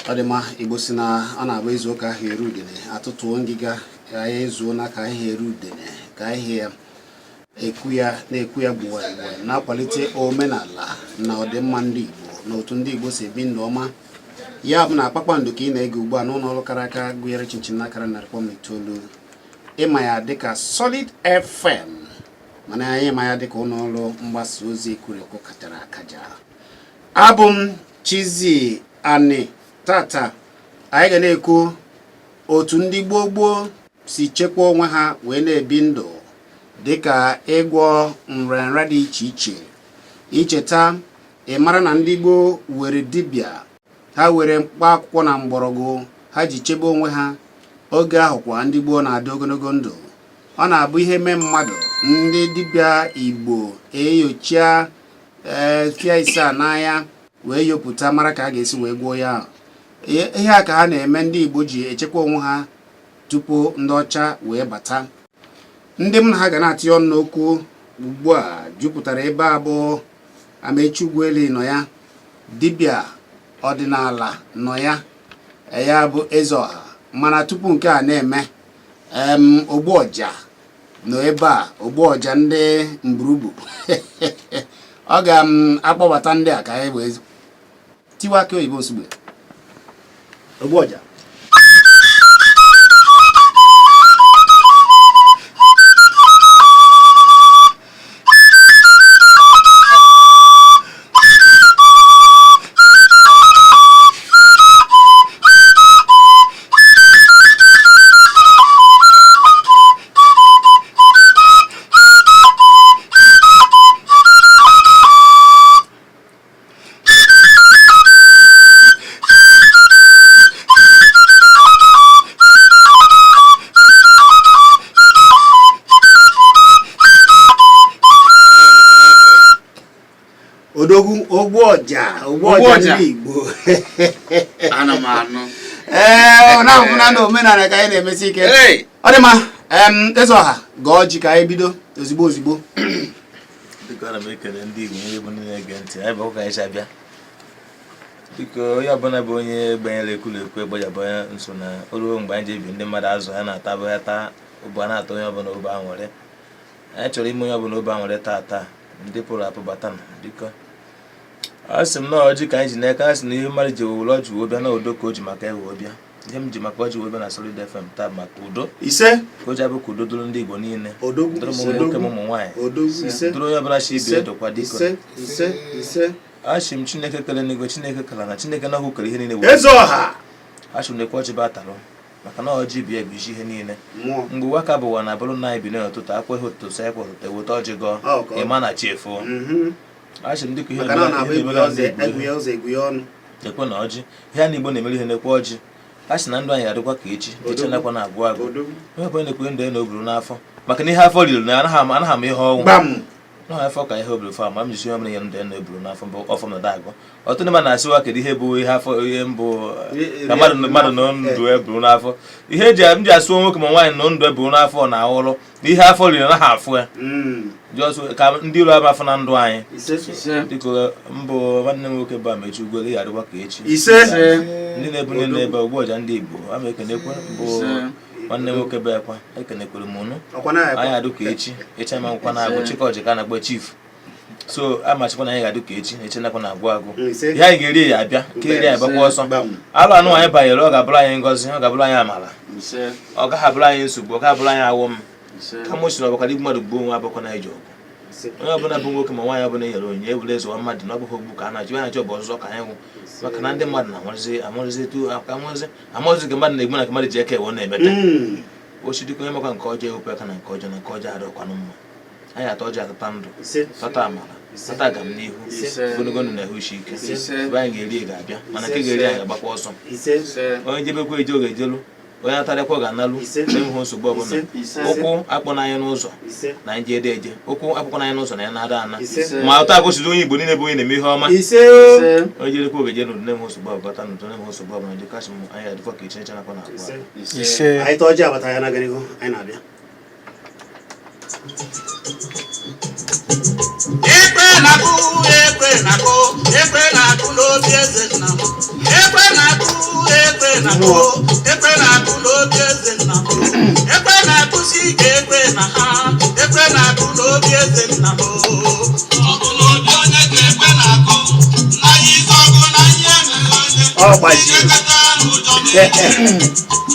Ọ dị mma. Igbo si na ọ na-abụ ezuo ka ahụ eru udene, atụtụọ ngịga. Anyị ezuo na ka ahịhịa eru udene, ka ahịhịa ekwu ya na-ekwu ya gbuwa egbu, na-akwalite omenala na ọdịmma ndị Igbo na otu ndị Igbo si ebi ndụ ọma. Ya bụ na Kpakpando ka ị na-ege ugbu a n'ụlọ ọrụ kara aka gụnyere chinchin n'akara 100.9. Ịma ya dịka Solid FM, mana anyị ma ya dịka ụlọ ọrụ mgbasa ozi ekwurekwu kachara akaja. Abụ m Chizzy Ani. Tata anyị ga na-ekwu otu ndị gboo gboo si chekwa onwe ha wee na-ebi ndụ, dịka ịgwọ nrịanrịa dị iche iche. Icheta, ị mara na ndị gboo were dibịa, ha were mkpa akwụkwọ na mgbọrọgwụ ha ji chebe onwe ha. Oge ahụ kwa, ndị gboo na-adị ogologo ndụ. Ọ na-abụ ihe mee mmadụ, ndị dibịa Igbo enyocha, ee, fịa ise a n'anya wee yopụta, mara ka a ga-esi wee gwọọ ya. Ihe a ka ha na-eme ndị Igbo ji echekwa onwe ha tupu ndị ọcha wee bata. Ndị m na ha ga na-atịnye ọnụ n'okwu ugbu a jupụtara ebe a bụ Amechi Ugwueli nọ ya, dibịa ọdịnala nọ ya, ya bụ eze ọha. Mana tupu nke a na-eme, ogbu ọja nọ ebe a, ogbu ọja ndị mgburugburu. Ọ ga-akpọbata ndị a ka anyị wee tiwa aka oyibo nsugbe. Ogbu ọja. Odogwu, ogbu ọja, ogbu ọja ndị Igbo. Ana m anụ. Ee, ọ na-ahụ na omenala ka anyị na-emesi ike. Ọ dị mma. Eze ọha, gọọ ọjị ka anyị bido ozigbo ozigbo. Biko, ana m ekele ndị Igbo niile bụ ndị na-ege ntị. Anyị bụ ụka anyị si abịa. Biko, onye ọbụla bụ onye gbanyere ekwurekwu egbajabụ onye nso na o ruo mgbe anyị ji ebi ndị mmadụ azụ ha na-ata bụ ya taa ụbụ a na-ata onye ọbụla obe aṅụrị. Anyị chọrọ ime onye ọbụla obe aṅụrị taa taa. Ndị pụrụ apụ bata na biko, a sị m na ọjị ka anyị ji n'aka. A sị na ihe mmadụ ji were ọjị wee bịa na udo ka o ji maka ewe bịa. Ihe m ji maka ọjị wee bịa na Solid FM taa maka udo. Ise. Ka o ji abụ ka udo dụrụ ndị Igbo niile. Odogwu. Dụrụ ụmụ nwoke ma ụmụ nwaanyị. Odogwu, ise. Dụrụ onye ọbụla chi ibe edokwa dịko. Ise, ise, ise. Achị m Chineke kere n'igwe, Chineke kere na Chineke na ọhụ kere ihe niile wee Eze ọha. Achị m na-ekwe ọjị bụ atalụ, maka na ọjị bụ ya bụ isi ihe niile. Mmụọ. Mgbe ụwa ka bụ ụwa na-abụrụ na anyị bi n'ụtụtụ akwa ihe ụtụtụ sa ekwe ụtụtụ eweta ọjị gọọ. Ọ, ka ọ- ịma na chi efoo. Achị m dịka ihe Maka na ọ na-abụ ihe egwu na-emere ya ndị ụzọ Igbo egwu ya ụzọ egwu ya ọnụ. Ekwe na ọjị ihe a na Igbo na-emere ihe na-ekwe ọjị. A sị na ndụ anyị adịkwa ka echi echi nakwa na-agwụ agwụ. Odogwu. Onye ọbụla na-ekwe ndụ ya na o buru n'afọ, maka na ihe afọ riri na anaghị ama ihe ọnwụ. Gbam. Nọ afọ ka ihe oburu fọ ama m jisi onye ọbụla nye ndụ ya na eburu n'afọ mbụ ọfọ m na agụ. Ọtụtụ ndị mmadụ na-asịwa kedu ihe bụ ihe afọ, ihe mbụ ka mmadụ nọ ndụ eburu n'afọ. Ihe eji m ji asụ nwoke ma nwaanyị nọ ndụ eburu n'afọ na ahụrụ na ihe afọ riri anaghị afụ ya. Just ka ndị iro ama afọ na ndụ anyị. Ise. Ise. Biko, mbụ nwanne m nwoke bụ Amechi Ugwuele ya adịkwa ka echi. Ise. Ndị na-ebu ndị na-ebe ogbu ọja ndị Igbo ama ekenekwe bụ Ise. nwanne m nwoke bụ ekwa ekenekwere m unu. Ọkwa na anyị adụ ka echi echi ama nkwụkwa na-agụ chịka ọjị ka a na-akpọ chief, so amachikwa na anyị ga-adụ ka echi echi nakwa na-agwụ agwụ. Ise. Ihe anyị ga-eri ya abịa nke eri anyị gbakwa ọsọ. Gbam. Alụ anụ anyị banyere, ọ ga-abụrụ anyị ngọzi, ọ ga-abụrụ anyị amara. Ise. Ọ gaghị abụrụ anyị nsogbu, ọ gaghị abụrụ anyị awọm. Ise. Kama o si na ọbụkara igbu mmadụ gbuo onwe abụkọ na ije ọgụ. Ise. Onye ọbụla bụ nwoke ma nwaanyị ọbụla e nyere onyinye ewere zụwa mmadụ na ọ bụghị ogbu ka a na-achọ. A na-achọ bụ ọzụzọ ka anyị nwụ, maka na ndị mmadụ na-amụrụzi amụrụzi etu aka amụrụzi amụrụzi ka mmadụ na-egbu na ka mmadụ ji eke ewe na-emete. Ochi dịka onye maka nke ọjọọ ewepụ aka na nke ọjọọ, na nke ọjọọ adịkwanụ mma. Anyị atọ ọjọọ, atata ndụ. Ise. Tata amara, tata agam n'ihu. Ise. Ogologo ndụ na ahụ isi ike. Ise. Ebe anyị ga-eri ga-abịa, mana nke ga-eri anyị ga-agbakwa ọsọ. Ise. Ise. Onye jebekwa eje oge ejelu, onye atarịkwa ọ ga-analụ. Ise. Na-enweghị nsogbu ọbụla. Ise. Ise. Ụkwụ akpọ n'anya n'ụzọ. Ise. Na anyị jede eje, ụkwụ akpọkwa n'anya n'ụzọ na ya na-ada ana. Ise. Ma ụtọ agosiri onye Igbo niile bụ onye na-eme ihe ọma. Ise. Ise. Onye jerekwa oge jere n'udo, na-enweghị nsogbu ọbụla, bata n'udo, na-enweghị nsogbu ọbụla. Ndị kasị m anyị adịkwa ka echi nakwa na Ise. Ise. Ise. Anyị tọọ ọjị abata ya na-aga n'ihu, anyị na-abịa. Ekwe na-akụ, ekwe na-akụ, ekwe na-akụ n'obi eze nna m. Ekwe na-akụ. na-akụ, ekwe na-akụ n'obi eze nna m. Ekwe na-akụsi ike, ekwe na ha, ekwe na-akụ n'obi eze nna m. Ọgụ n'obi onye ka ekwe na-akụ, na anyị ise ọgụ na ihe mere onye. Ọ gbajiri. Ihe kata n'ụjọ mmiri.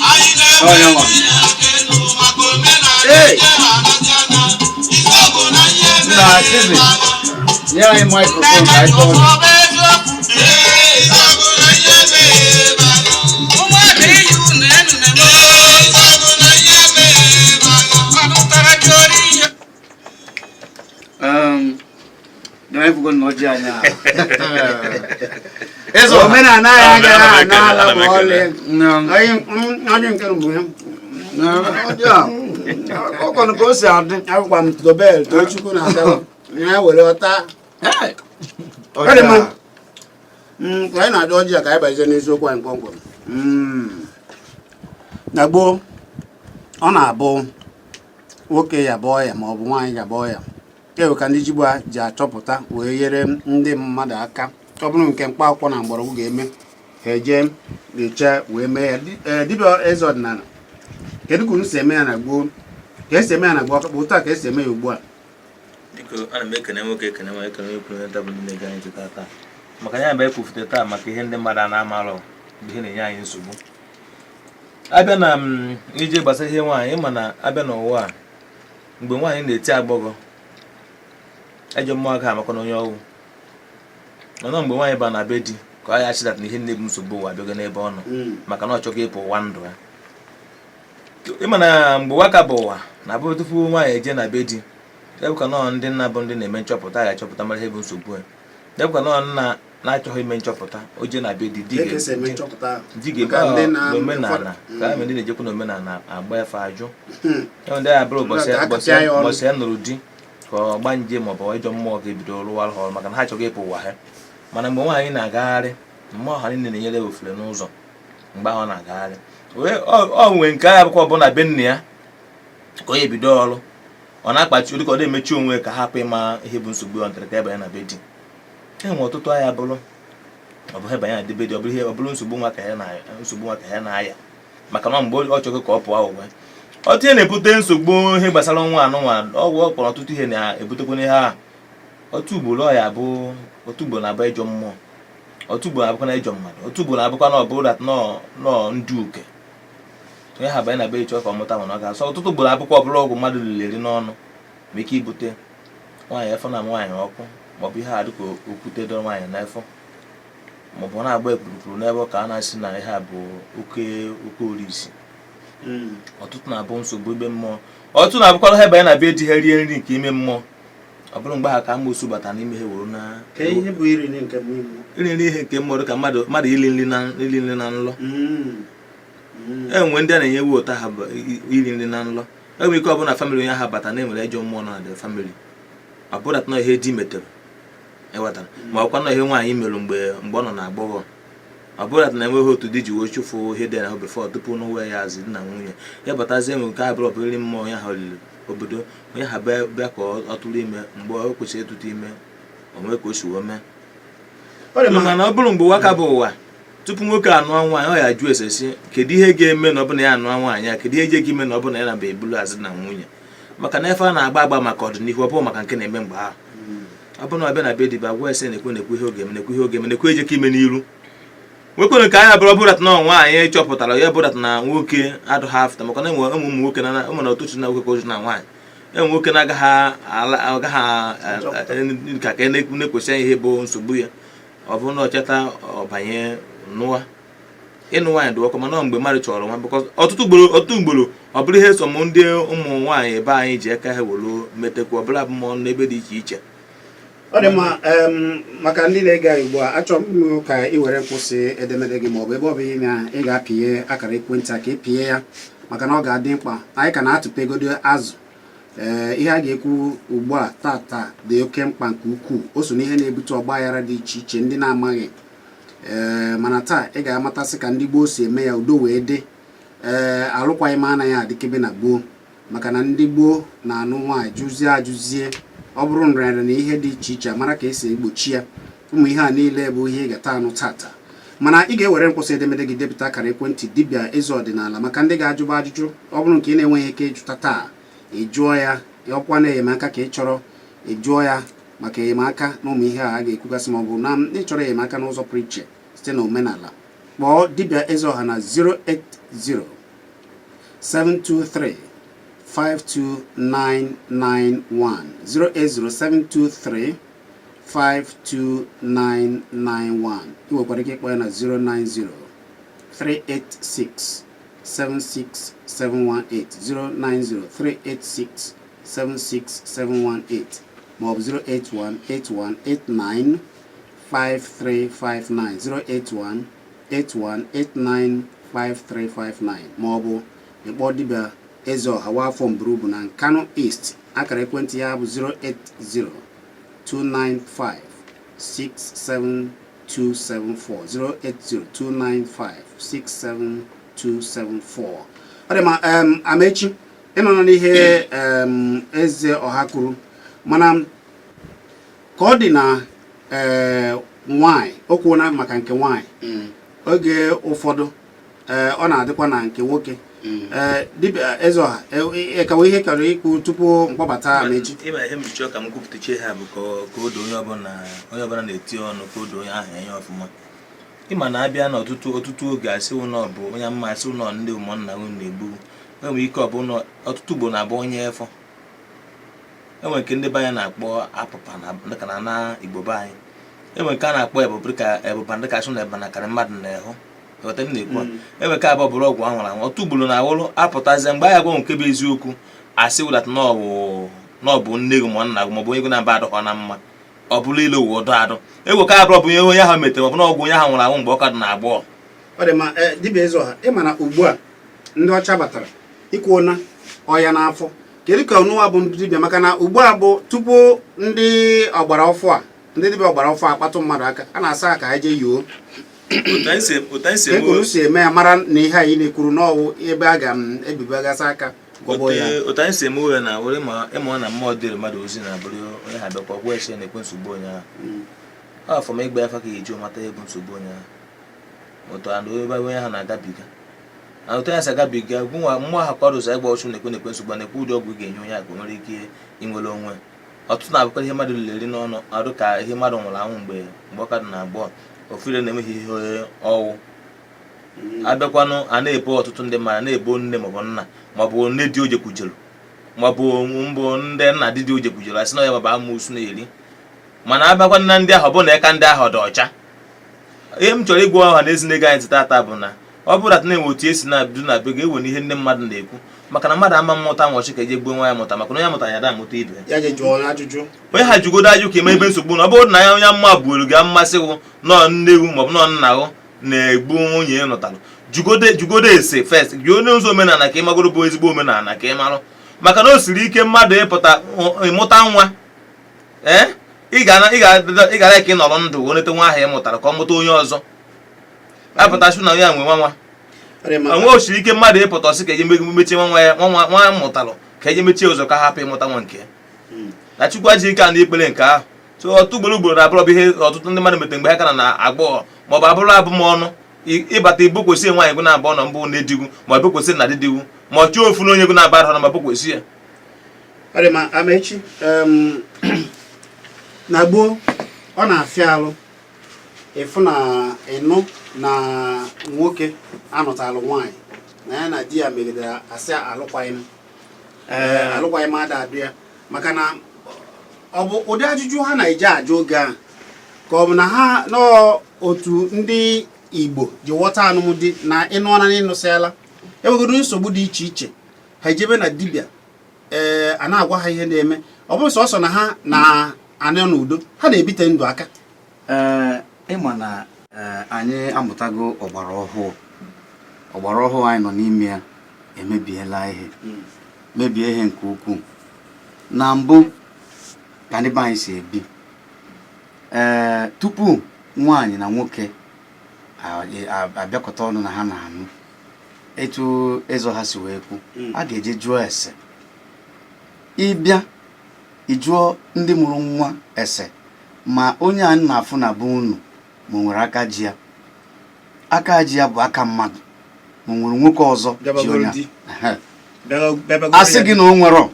Anyị Onye na-enwe nwa. ihe aka elu maka omenala Hey! ije ha anasị anya. Ise ọgụ na ihe Nna mere Chizi, ebe nye anyị microphone ka anyị tọọ. Ọ bụ eziokwu. Ee, ise ọgụ na ihe mere ebe anya. Ụmụada iyi unu enu na-eme. Ee, ise ọgụ na ihe mere ebe anya. Ọnụ tara ji ori ihe. Na ọjị anyị a. Eze ọha. Omenala anyị agaghị Ana m ekele, ana ala ana m ma ọlị. ekele. Onye nke mbụ ya. Ọjị a, ọ kọnụ ka o si adị. Akwụkwa m Tobel Tochukwu na Asaba. Ya were ọta. Hey! Ọ dị mma. Ka anyị na-adị ọjị a ka anyị bazie n'eziokwu anyị kpọmkwem. Na gboo, ọ na-abụ nwoke ya bọọ ya ma ọ bụ nwaanyị ya bọọ ya, ewe ka ndị jigba ji achọpụta wee nyere ndị mmadụ aka. Ọ bụrụ nke mkpa akwụkwọ na mgbọrọgwụ ga-eme, ha eje nyochaa wee mee ya. Dibịa eze ọdịnala, kedu ka unu si eme ya na gboo? Ka esi eme ya na gboo, bụ otu a ka esi eme ya ugbu a? Biko, ana m ekene nwoke, ekene nwaanyị, ekene onye kwuru nta bụ ndị na-ege anyị ntị taa, maka ya bụ ekwufute taa maka ihe ndị mmadụ a na-amarọ bụ ihe na-enye anyị nsogbu. Abịa na m ije gbasara ihe nwaanyị, ịma na abịa n'ụwa a, mgbe nwaanyị na-eti agbọghọ, ejọ mmụọ aka amakwa na onye ọwụ mana mgbe nwaanyị ba na be di ka ọ ya achịdata na ihe na-ebu nsogbu ụwa abịago n'ebe ọ nọ, maka na ọ chọghị ịpụ ụwa ndụ ya. Ịma na mgbe ụwa ka bụ ụwa na abụ tupu nwaanyị eje na be di, ebe ka nọọ ndị nna bụ ndị na-eme nchọpụta ga-achọpụta mara ihe bụ nsogbu ya. Ebe ka nọọ nna na-achọghị ime nchọpụta, o jee na be di, di Ka esi eme ga- nchọpụta? Di ga-eme Maka ndị na- n'omenala ka a mere ndị na-ejekwa n'omenala agba efe ajụ. Ya ndị a bụrụ ụbọchị Ka a ụbọchị kapịa ya ọnụ. Ụbọchị ya nụrụ di ka ọ gba nje maọbụ ịjọ mmụọ ga-ebido rụwara ha ọrụ, maka na ha achọghị ịpụ ụwa ha. Mana mgbe nwaanyị na-agagharị, mmụọ ha niile na-enyere ya ofere n'ụzọ mgbe ahụ ọ na-agagharị. Ọ nwee nke ahụ bụkwa ọbụla be nna ya ka ọ ya ebido ọrụ, ọ na-akpachi dịka ọ na-emechi onwe ka hapụ ịma ihe bụ nsogbu ya ntara ka ya banye na be di. E nwere ọtụtụ ahịa bụrụ ọ bụghị banye na be di, ọ bụrụ ihe ọ bụrụ nsogbu nwa ka ya na nsogbu nwa ka ya na-aya, maka na mgbe ọ chọghị ka ọ pụọ ụwa. Ọtụtụ ihe na-ebute nsogbu ihe gbasara nwa anụnwa ọgwụ ọ kpọrọ, ọtụtụ ihe na-ebutekwa ihe a. Otu ugboro ọ ya bụ otu ugboro na-abụ ịjọ mmụọ, otu ugboro na-abụkwa na ịjọ mmadụ, otu ugboro na-abụkwa na ọ bụrụ that nọọ ndị uke onye ha banye na be chọọ ka ọ mụta, mana ọ ga-asọ. Ọtụtụ ugboro abụkwa ọ bụrụ ọgwụ mmadụ liri n'ọnụ ma ike ibute nwaanyị efọ na nwaanyị ọkụ, maọbụ ihe a dịka okwute dọrọ nwaanyị n'efọ, maọbụ ọ na-agba ekpurukpuru n'ebe ka a na-asị na ihe a bụ oke oke orisi. Ọtụtụ na-abụ nsogbu ime mmụọ, ọtụtụ na-abụkwara ha banye na be di ha rie nri nke ime mmụọ, ọ bụrụ mgbe ha ka amosu bata n'ime ha wuru na Ka ihe bụ iri nri nke mmụọ? Iri nri ihe nke mmụọ dịka mmadụ ili nri na nlọ. E nwere ndị a na-enyewu ụta ha bụ iri nri na nlọ. E nwere ike ọ bụrụ na family onye ahụ bata na enwere ejọ mmụọ nọ na the family, ọ bụrụ na ihe di metere ịghọtara, ma ọkwa na ihe nwaanyị mere mgbe ọ nọ na agbọghọ, ọ bụrụ na enweghị otu di ji wee chụfuo ihe dị na ahụ before tupu n'ụwa ya azụ di na nwunye ya batazie. Enwe nke abụrụ ọbụrụ mmụọ onye ahụ liri obodo onye ha bịa ka ọ tụrụ ime mgbe ọ kwesịrị ịtụtụ ime, o nwee ka o si wee mee. Ọ dị mma. Mana ọ bụrụ mgbe ụwa ka bụ ụwa, tupu nwoke anụọ nwaanyị, ọ ya ajụ ese sị kedu ihe ga-eme na ọ bụ na ya anụọ nwaanyị a, kedu ihe ga ime na ọ bụ na ya na ebulu azụ na nwunye, maka na efe a na-agba agba maka ọdịnihu, ọ bụghị maka nke na-eme mgbe ahụ. Ọ bụrụ na ọ bịa na be dibịa gwa ese na-ekwu ihe oge eme, na-ekwu ihe oge eme, na-ekwu eje ka ime n'iru nwekwere nke anya bụrụ ọbụrụ na nwaanyị chọpụtara ya bụrụ na nwoke adụghị afụta, maka na enwe ụmụ nwoke na ụmụ na otu na nwoke ka otu na nwaanyị enwe nwoke na-agaghị ala agaghị ka na-ekwesị ihe bụ nsogbu ya. Ọ bụrụ na ọ cheta ọ banye nụwa ịnụ nwaanyị dị ọkụ, mana ọ mgbe mmadụ chọrọ nwa, because ọtụtụ ugboro ọ bụrụ ihe so m ndị ụmụ nwaanyị ebe anyị ji aka ha were metekwa ọ bụla abụmọnụ n'ebe dị iche iche. Ọ dị mma. Maka ndị na-ege anyị ugbu a, achọrọ m ka ị were nkwụsị edemede gị maọbụ ebe ọ bụ na ị ga-apịnye akara ekwentị a ka ị pịnye ya, maka na ọ ga-adị mkpa. Anyị ka na-atụpegodo azụ. Ee, ihe a ga-ekwu ugbu a tata dị oke mkpa nke ukwuu. O so n'ihe na-ebute ọgba aghara dị iche iche ndị na-amaghị. Ee, mana taa ị ga-amatasị ka ndị gboo si eme ya udo wee dị. Ee, alụkwaghị m anaghị adịkebe na gboo, maka na ndị gboo na-anụ nwaanyị jụzie ajụzie. Ọ bụrụ nrịanrịa na ihe dị iche iche, amara ka esi egbochi ya. Ụmụ ihe a niile bụ ihe ị ga-ata anụ tata. Mana ị ga-ewere mkpịsị edemede gị depụta akara ekwentị dibịa eze ọdịnala maka ndị ga-ajụba ajụjụ. Ọ bụrụ nke ị na-enweghị ike ịjụta taa, ị jụọ ya. Ọkwa na enyemaka ka ị chọrọ, ị jụọ ya maka enyemaka na ụmụ ihe a a ga-ekwugasị, ma ọ bụ na ị chọrọ enyemaka n'ụzọ pụrụ iche site na omenala, kpọọ dibịa eze ọha na 080 723 52991, 080 723 52991. Ị nwekwara ike ịkpọ ya na 090 386 76718, 090 386 76718, maọbụ 081 8189 5359, 081 8189 5359, maọbụ ịkpọ dibịa eze ọha wafọ mburubu na Nkanu East. Akara ekwentị ya bụ 080 295 67274, 080 295 67274. Ọ dị ma Amechi, ịnọ n'ihe eze ọha kwuru, mana ka ọ dị na nwanyị, o kwuona maka nke nwanyị. Oge ụfọdụ ọ na-adịkwa na nke nwoke. Dibịa eze ọha, kawa ihe chọrọ ikwu tupu mkpọbata Amechi. Ịma ihe m ji chọọ ka m kwupụtachi ha bụ ka o doo onye ọbụla, onye ọbụla na-eti ọnụ, ka o doo onye ahụ anya ọfụma. Ịma na abịa n'ọtụtụ ọtụtụ oge, asị ụnọ bụ onye mma, asị ụnọ ndị ụmụnna unu na-egbu. Enwere ike ọ bụ ụnọ ọtụtụ ugbo na-abụ onye efọ. Enwere nke ndị be anyị na-akpọ apụpa na dịka na ana Igbo be anyị. Enwere nke a na-akpọ ebụba, dịka ebụba, dịka asụ na eba na karị mmadụ na-ehụ. Ghọta m na-ekwu a? Enwere nke abụọ bụrụ ọgwụ anwụrụ anwụ. Ọtụtụ ugboro na-awụrụ apụtazie mgbe anyị agwa nke bụ eziokwu, asị wụlat na ọ bụ nne gị ma nna gị ma ọ bụ onye gị na mba adọkọ na mma. Ọ bụrụ ilu ụwa ọdụ adụ egwe ka abụrụ bụ ihe onye ahụ metere, ọ bụ na ọgwụ onye ahụ nwụrụ anwụ mgbe ọ ka dị na agbọghọ. Ọ dị mma. Dibịa eze ọha, ị ma na ugbu a ndị ọcha batara ikwuona ọya n'afọ, kedu ka ọnụwa bụ ndị dibịa? Maka na ugbu a bụ tupu ndị ọgbara ọfụ a, ndị dibịa ọgbara ọfụ akpatụ mmadụ aka, a na-asa ha ka ha jee yoo. Otu anyị si ka eme ekuru si eme ya, mara na ihe anyị na-ekwuru n'ọwụ ebe a ga-ebibagasị aka gwọbọ ya. Otu anyị si eme uwe na were ma ịma na mmụọ dịrị mmadụ ozi na bụrụ onye ha bịakwa gwuo ese na-ekwe nsogbu onye ahụ. Ọ afọ ma ịgba afa ka eji mata ihe bụ nsogbu onye ahụ, otu and ebe onye ahụ na-agabiga na otu ya si agabiga. Gụnwa mmụọ ahụ kwado ụzọ ịgba ọchụ na-ekwe na-ekwe nsogbu, na-ekwe ụdị ọgwụ ị ga-enye onye ahụ ka o nwere ike inwere onwe. Ọtụtụ na-abụkarị ihe mmadụ lere n'ọnụ arụ ka ihe mmadụ nwụrụ anwụ mgbe ọ ka dị na agbọghọ ofire na-enweghị ihe ọwụ. Abịakwanụ, a na-ebo ọtụtụ ndị mmadụ, na-ebo nne maọbụ nna maọbụ nne di ojekwujelu maọbụ mbụ ndị nna di di ojekwujelu, asị na ya baba amoosu na-eri. Mana abịakwa na ndị ahụ, ọ bụrụ na eka ndị ahụ dị ọcha. Ihe m chọrọ ịgwa ọha na ezi na-ege anyị tata bụ na ọ bụrụ na na-enwe otu esi na-ebido na be ga-ewe n'ihe ndị mmadụ na-ekwu, maka na mmadụ ama mmụta nwọchi ka eje gbuo nwa ya mụta, maka na onye amụta ya da amụta ibe ya. Je jụọ ajụjụ. Onye ha jugodo ajụ ka eme ebe nsogbu na ọ bụrụ na ya onye mma buolu gị mmasị wụ nọọ nne gị maọbụ nọọ nna gị na-egbu nwunye ya nụtalụ, jugodo jugodo ese first, jụọ onye ụzọ omenala ka ị magoro bụ ezigbo omenala ka ị marụ, maka na o siri ike mmadụ ịpụta ịmụta nwa. Ee, ị ga ị ga ka ị nọrọ ndụ wee nete nwa ahụ ị mụtara ka ọ mụta onye ọzọ apụta sụ na ya nwe nwa nwa. Onwe o siri ike mmadụ ịpụta ọsị ka eje mechie nwa nwa ya, nwa nwa nwa mụtalụ, ka eje mechie ụzọ ka hapụ ịmụta nwa nke ya. Na Chukwu aji ike a na ikpere nke ahụ. So ọtụtụ ugboro ugboro na abụrọ bụ ihe ọtụtụ ndị mmadụ metere mgbe ha ka na agbọghọ, maọbụ abụrụ abụmọnụ ịbata ibokwesị nwaanyị gụ na-abụ nọ mbụ na-edigwu, ma ọ bokwesị na dịdigwu, ma ọ chọọ ofu na onye gụ na-aba ahụ ma bokwesị ya. Ọ dị ma, Amechi, na gboo ọ na-afịa alụ ịfụ na ịnụ na nwoke anụtalụ nwaanyị na ya na di ya megidere, asị alụkwaghị m. Ee, alụkwaghị m ada adụ ya, maka na ọ bụ ụdị ajụjụ ha na-eji ajụ oge a, ka ọ bụ na ha nọọ otu ndị Igbo ji ghọta alụmdi na ịnụọna na ịnụsịala, enwegodo nsogbu dị iche iche, ha ejebe na dibịa, ee, a na-agwa ha ihe na-eme. Ọ bụrụ sọsọ na ha na-anọ n'udo, ha na-ebite ndụ aka. Ee, ịma na anyị amụtago ọgbara ọhụụ. Ọgbara ọhụụ anyị nọ n'ime ya emebiela ihe, mebie ihe nke ukwuu. Na mbụ ka ndị be anyị si ebi, tupu nwaanyị na nwoke abịakọta ọnụ na ha na-anụ, etu ịzọ ha si wee kwu, a ga-eje jụọ ese. Ịbịa ịjụọ ndị mụrụ nwa ese ma onye a na-afụ na be unu ma o nwere aka ji ya. Aka ji ya bụ aka mmadụ, ma o nwere nwoke ọzọ ji Bịabagoro onye a. di. Ehe. Bịabagoro Asị ya gị na o nwere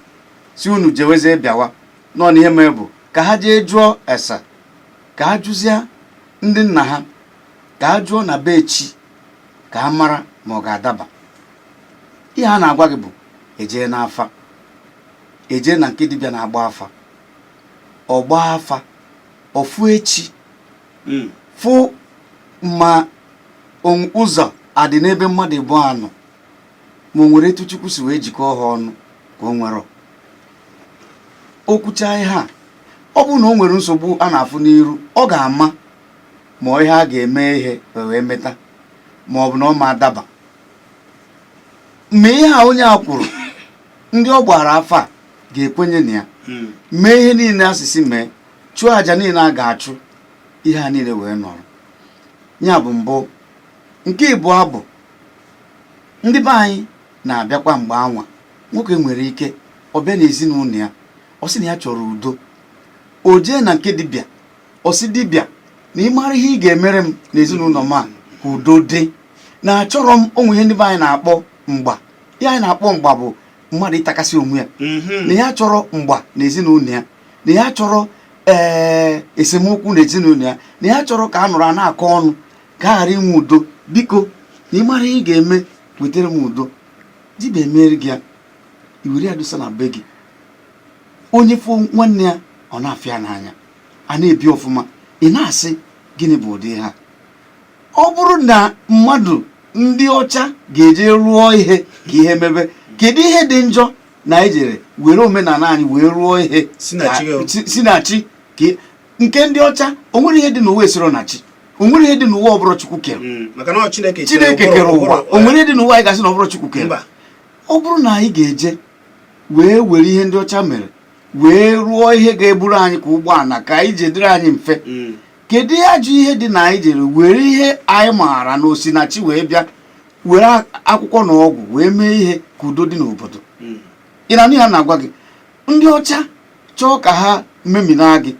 si unu jewezie bịawa nọ n'ihe mere bụ ka ha jee jụọ ese, ka ha jụzie ndị nna ha, ka ha jụọ na be chi, ka ha mara ma ọ ga-adaba. Ihe a na-agwa gị bụ ejee n'afa, ejee na nke dibịa na-agba afa, ọ gbaa afa ọfụ echi, fụ ma ụzọ adị n'ebe mmadụ ịbụọ anọ, ma o nwere etu Chukwu si wee jikọọ ha ọnụ, ka o nwere o kwuchaa ihe a. Ọ bụrụ na o nwere nsogbu a na-afụ n'iru, ọ ga-ama ma ihe a ga-eme ihe wee meta, ma ọ bụ na ọ ma adaba. Ma ihe a onye a kwuru, ndị ọ gbara afa a ga-ekwenye na ya, mee ihe niile asịsị mee, chụọ àjà niile a ga-achụ, ihe a niile wee nọrọ. Ya bụ mbụ. Nke ịbụọ bụ ndị be anyị na-abịakwa mgbe anwa nwoke nwere ike ọ bịa n'ezinụlọ ya, ọ sị na ya chọrọ udo, o jee na nke dibịa, ọ sị dibịa na ị mara ihe ị ga-emere m n'ezinụlọ m a ka udo dị, na achọrọ m onwe ihe ndị be anyị na-akpọ mgba. Ihe anyị na-akpọ mgba bụ mmadụ ịtakasị onwe ya, na ya chọrọ mgba n'ezinụlọ ya, na ya chọrọ esemokwu n'ezinụlọ ya, na ya chọrọ ka a nụrụ a na-akọ ọnụ, ka a ghara inwe udo. Biko, na ị mara ihe ị ga-eme wetara m udo. Dibịa emeri gị ya, i were ya dosa na be gị, onye fụ nwanne ya ọ na-afịa n'anya, a na-ebi ọfụma. Ị na-asị gịnị bụ ụdị ha? Ọ bụrụ na mmadụ ndị ọcha ga-eje rụọ ihe ka ihe mebe, kedu ihe dị njọ na anyị jere were omenala anyị wee rụọ ihe? Si na chi o. Si na chi ka nke ndị ọcha. O nwere ihe dị n'ụwa esiro na chi? O nwere ihe dị n'ụwa ọ bụrụ Chukwu kere? Maka na ọ Chineke kere. Chineke kere ụwa. O nwere ihe dị n'ụwa anyị gasị na ọ bụrụ Chukwu kere? Mba. Ọ bụrụ na anyị ga-eje wee were ihe ndị ọcha mere wee rụọ ihe ga-eburu anyị ka ụgbọala, ka anyị ji dịrị anyị mfe, kedu ihe ajọ ihe dị na anyị jere were ihe anyị maara na osinachi wee bịa were akwụkwọ na ọgwụ wee mee ihe ka udo dị n'obodo? Ị na-anụ ya na-agwa gị, ndị ọcha chọọ ka ha memina gị,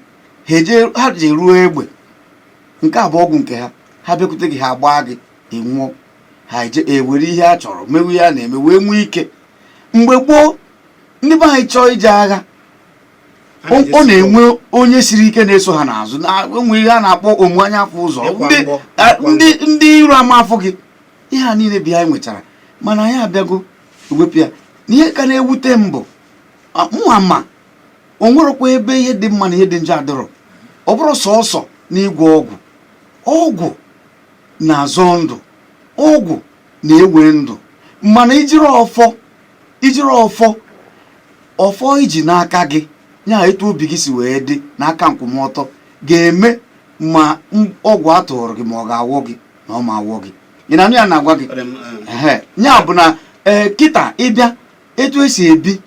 ha eje ha ji ruo egbe, nke a bụ ọgwụ nke ha. Ha bịakwute gị, ha gbaa gị, ị nwụọ. Ha eje ewere ihe a chọrọ mewe ihe a na-eme wee nwee ike. Mgbe gboo, ndị be anyị chọọ ije agha, ọ na-enwe onye siri ike na-eso ha n'azụ, na enwe ihe a na-akpọ omu anya afọ ụzọ. Ịkwa ndị mgbọ, ịkwa ndị ndị iro ama afọ gị. Ihe a niile bụ ihe anyị nwechara, mana anyị abịago ewepụ ya. Na ihe ka na-ewute m bụ mụnwa ma o nwerekwa ebe ihe dị mma na ihe dị njọ adịrọ. Ọ bụrụ sọọsọ n'ịgwọ ọgwụ, ọgwụ na-azọ ndụ, ọgwụ na-ewe ndụ, mana ijiri ọfọ, ijiri ọfọ, ọfọ iji n'aka gị ya, etu obi gị si wee dị n'aka nkwụmọtọ ga-eme ma ọgwụ a tụrụ gị ma ọ ga-awọ gị na ọ ma awọ gị. Ị na-anụ ya na-agwa gị? Ọ dị m, Ehe, ya bụ na kịta ịbịa etu esi ebi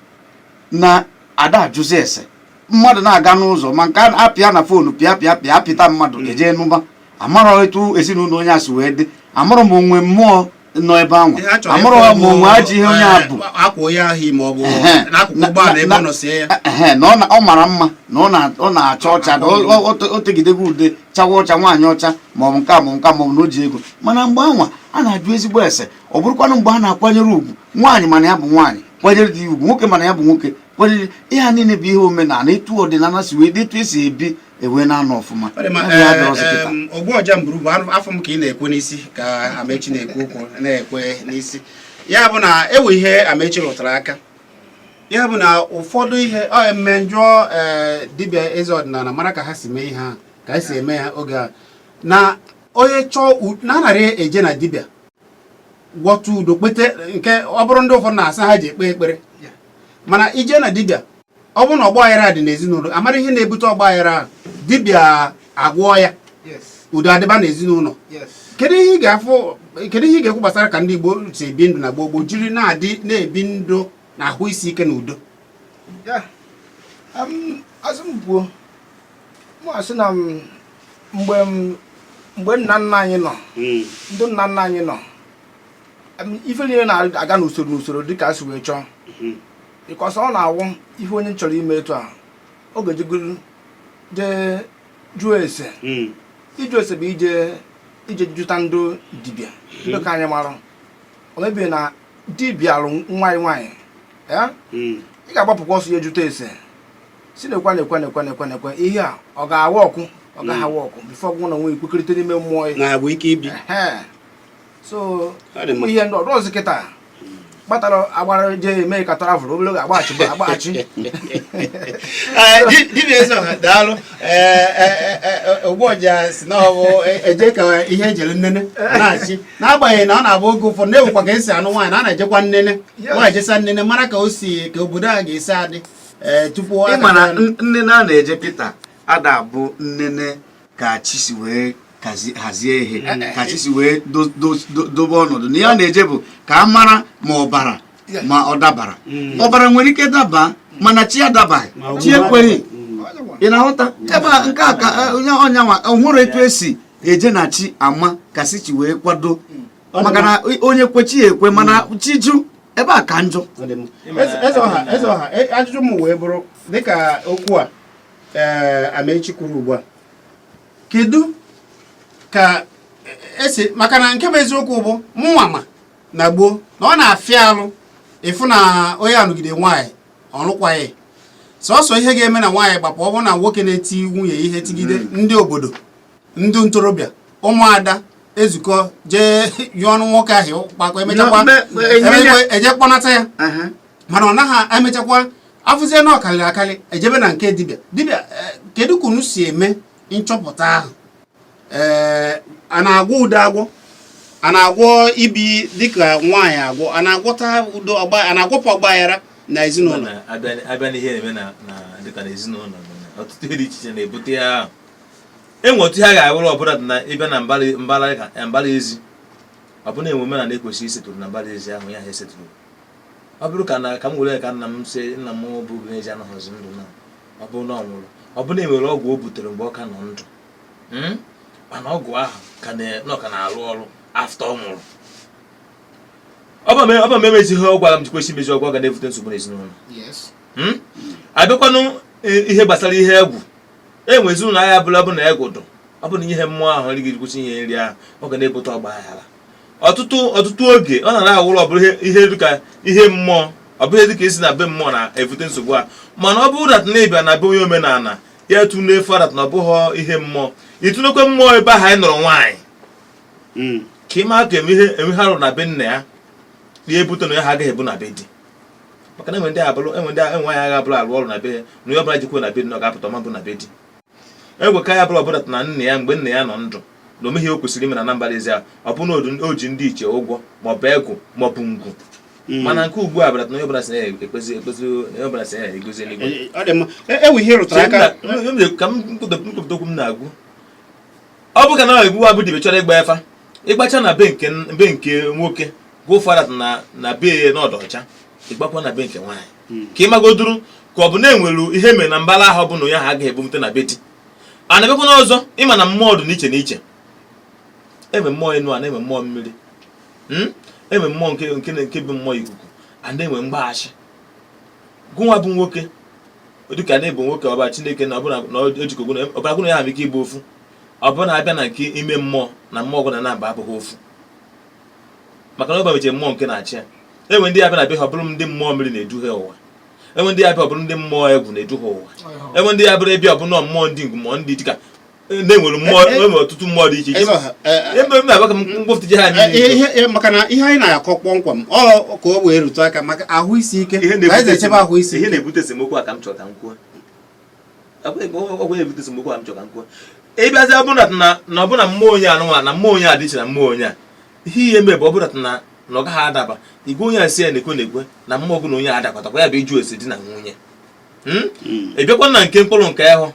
na ada ajụzi ese mmadụ na-aga n'ụzọ, ma nke a apịa na phone, pịa pịa pịa apịta mmadụ eje nụba, amarọ etu ezinụlọ onye a si wee dị, amarọ ma onwe mmụọ nọ ebe ahụ, Ihe a chọrọ amarọ ịfụ ma onwe ajọ ihe onye a bụ. Akwa onye ahụ ma ọ bụ Ehe. n'akụkụ ụgbọala ebe ọ nọ sie ya. Ehe, na ọ mara mma, na ọ na-acha ọcha, na o tegidego ude chawa ọcha, nwaanyị ọcha, ma ọ bụ nke a, ma ọ bụ nke a, ma ọ bụ na o ji ego. Mana mgbe anwa a na-ajụ ezigbo ese, ọ bụrụkwanụ mgbe a na-akwanyere ugwu nwaanyị, mana ya bụ nwaanyị kwanyere di ya ugwu, nwoke mana ya bụ nwoke kwanyere. Ihe a niile bụ ihe omenala, etu ọdịnala si wee dị, etu esi ebi ewee na-anọ ọfụma. Ọ dị mma. Ya bụ ya dọrọzi kịta. Ogbu ọja mburu bụ afọ m ka ị na-ekwe n'isi, ka Amechi na-ekwu okwu na-ekwe n'isi. Ya bụ na ewe ihe Amechi rụtara aka, ya bụ na ụfọdụ ihe ọ eme njụọ dibịa eze ọdịnala mara ka ha si mee ihe ha, ka esi eme ya oge a, na onye chọọ na anarị eje na dibịa gwọta udo kpete nke ọ bụrụ ndị ụfọdụ na-asị ha ji ekpe ekpere. Mana ije na dibịa, ọ bụrụ na ọgba aghara dị n'ezinụlọ, amara ihe na-ebute ọgba aghara ahụ, dibịa agwọ ya, udo adịba n'ezinụlọ. Kedu ihe ị ga-afụ, kedu ihe ị ga-ekwu gbasara ka ndị Igbo si ebi ndụ na gboo gboo jiri na-adị na-ebi ndụ na ahụ isi ike na udo? Ya, asị m kwuo, mụ asị na mgbe nna nna anyị nọ, ndị nna nna anyị nọ, ife niile na-aga n'usoro n'usoro dịka a si wee chọọ, because ọ na-awụ ihe onye chọrọ ime etu a, ọ ga-ejegoro jee jụọ ese. Ịjụ ese bụ ije Ije jụta ndị dibịa, ndị ka anyị marụ, o mebie na dibịa alụ nwa anyị nwaanyị ya, ị ga-agbapụkwa ọsọ ya jụta ese, si na-ekwe na-ekwe na-ekwe na-ekwe na-ekwe ihe a, ọ ga-awa ọkụ, ọ gaghị awa ọkụ, before ọgwụ na onwe ikwekọrịta n'ime mmụọ ya. Na-abụ ike ibi. Ehe. So Ọ dị mma. ihe ndị ọdụ ọzọ kịta kpatara agbara jee eme ka travel obere oge agbaghachi bụ agbaghachi. Ee, dibịa eze ọha, daalụ. Ee, ee, ee, ogbuọja si na ọ bụ eje ka ihe ejere nnene na-achị, n'agbanyeghị na ọ na-abụ oge ụfọdụ na-ewekwa ka esi anụ nwaanyị na a na-ejekwa nnene nwaanyị jesa nnene mara ka o si ka obodo a ga-esi adị, ee, tupu Ị ma na nnene a na-eje kịta ada abụ nnene ka chi si wee hazie ihe, ka chi si wee dobe ọnọdụ na ihe a na-eje bụ ka a mara ma ọbara ma ọ dabara. Ọbara nwere ike daba, mana chi adabaghị, chi ekweghị. Ị na-aghọta ebe a? Nke a ka onye ọnyanwa ọhụrụ etu esi eje na chi ama ka si chi wee kwado, maka na onye kwe, chi ya ekwe, mana chi jụ, ebe a ka njọ. Ọ dị mma. Eze ọha, eze ọha, ajụjụ m wee bụrụ, dịka okwu a ee Amechi kwuru ugbu a, kedu ka esi, maka na nke bụ eziokwu bụ mụnwa ma na gboo na ọ na-afịa alụ ịfụ na onye anụgide nwaanyị ọlụkwaghị, sọsọ ihe ga-eme na nwaanyị gbapụ, ọ bụrụ na nwoke na-eti nwunye ihe tigide, ndị obodo, ndị ntorobịa, ụmụada ezukọ jee yụọ ọnụ nwoke ahụ kpakọ, emechakwa eje kpọnata ya. Mana ọ naghị emechakwa afụzie na ọkarịrị akarị, ejebe na nke dibịa. Dibịa, kedu ka unu si eme nchọpụta ahụ? Ee, a na-agwọ udo agwọ, a na-agwọ ibi dịka nwaanyị agwọ, a na-agwọta udo ọgba, a na-agwọpụ ọgba aghara na ezinụlọ? Mana abịa n'ihe na-eme na dịka na ezinụlọ bụ na ọtụtụ ihe dị iche iche na-ebute ya ahụ. Enwe otu ihe a ga-awụrụ ọbụla dị na ịbịa na mbara ezi, ọ bụna enwe omenala ekwesịghị isetụrụ na mbara ezi ahụ, ya ha esetụrụ. Ọ bụrụ ka na ka m were ka nna m si, nna m bụ ezi anọghịzi ndụ, na ọ bụrụ na ọ nwụrụ, ọ bụrụ na enwere ọgwụ o butere mgbe ọ ka nọ ndụ, Mana ọgwụ ahụ ka na ọ ka na-arụ ọrụ after ọ nwụrụ, ọ bụ ma emezighị ọgwụ ahụ m jikwesị imezi ọgwụ, ọ ga na-ebute nsogbu n'ezinụlọ. Abịakwanụ ihe gbasara ihe egwu, enwe ezinụlọ agha bụla bụ na egwu dụ, ọ bụ na ihe mmụọ ahụ nri gị kwụsị inye nri ahụ, ọ ga na-ebute ọgba aghara ọtụtụ ọtụtụ oge. Ọ na awụrụ ọ bụrụ ihe dịka ihe mmụọ, ọ bụghị dịka esi na be mmụọ na-ebute nsogbu a, mana ọ bụrụ that na ịbịa na be onye omenala ya tụne that na ọ bụghị ihe mmụọ, ịtụnekwe mmụọ ebe ahụ anyị nọrọ nwaanyị ka ị maa ka eme ihe eme ha rụrụ na be nna ya, ya ebute na ya ha agaghị ebu na be di, maka na enwe ndị abụrụ, enwe ndị enwe nwaanyị agha abụrụ arụ ọrụ na be ya, na onye ọbụla jikwa na be di na ọ ga-apụta ọma bụ na be di. Egwe ka ya bụrụ ọbụla na nna ya, mgbe nna ya nọ ndụ, na o meghị o kwesịrị ime na Anambra ezi ahụ, ọ bụ na o ji ndị iche ụgwọ, maọbụ egwu, maọbụ ngwu. Mana nke ugbu a bịara na onye ọbụla si na ya ekpezi ekpezi, onye ọbụla si na ya egozi eluigwe. Ọ dị mma. Ewu ihe rụtara aka. Ka m nkwupụta okwu m na-agwụ, ọ bụ ka na egbu abụ dibịa chọrọ ịgba efa, ịgbacha na be nke nwoke, gwa ụfọdụ na be ya n'ọdụ ọcha, ịgbakwa na be nke nwaanyị ka ị magoduru ka ọ bụ na-enwere ihe mere na mbala ahụ, bụ na onye ahụ agaghị ebumte na be di. A na-ebekwa n'ọzọ, ịma na mmụọ dị n'iche n'iche. Enwe mmụọ enu, a na-enwe mmụọ mmiri, Enwe mmụọ nke bụ mmụọ ikuku, a na-enwe mgbaghachi. Gụnwa bụ nwoke, dịka na-ebu nwoke ọba Chineke na ọbụna na o jikọgo na ọbara gwụ na ya ha ike ịbụ ofu, ọbụna abịa na nke ime mmụọ na mmụọ gwụ na namba abụghị ofu, maka na ọ mechie mmụọ nke na-achị ya. Enwe ndị abịa na be ha, ọ bụrụ ndị mmụọ mmiri na-eduhie ụwa. Enwe ndị abịa, ọ bụrụ ndị mmụọ egwu na-eduhie ụwa. Enwe ndị abịara ịbịa, ọbụna mmụọ ndị ngwu, mmụọ ndị dịka na-enwere mmụọ, enwere ọtụtụ mmụọ dị iche iche. Eze ọha, Ebe m na-agwa ka m ngwọpụta ha niile. Ihe maka na ihe anyị na-akọ kpọmkwem, ọ ka o wee rute aka maka ahụ isi ike, Ihe ka anyị ga-echebe ahụ isi ihe ike. Na-ebute esemokwu a ka m chọrọ ka m kwuo. Ọgwụ na-ebute esemokwu a m chọrọ ka m kwuo. Ịbịazi ọbụna na ọbụna mmụọ onye anụnwa na mmụọ onye a dị iche na mmụọ onye a, ihe eme bụ ọbụna na ọ gaghị adaba igwe onye a si ya na-ekwe na-ekwe na mmụọ gị na onye a adakọtakwa, ya bụ ịjụ ese di na nwunye. Ị bịakwa na nke mkpụrụ nke ịhụ,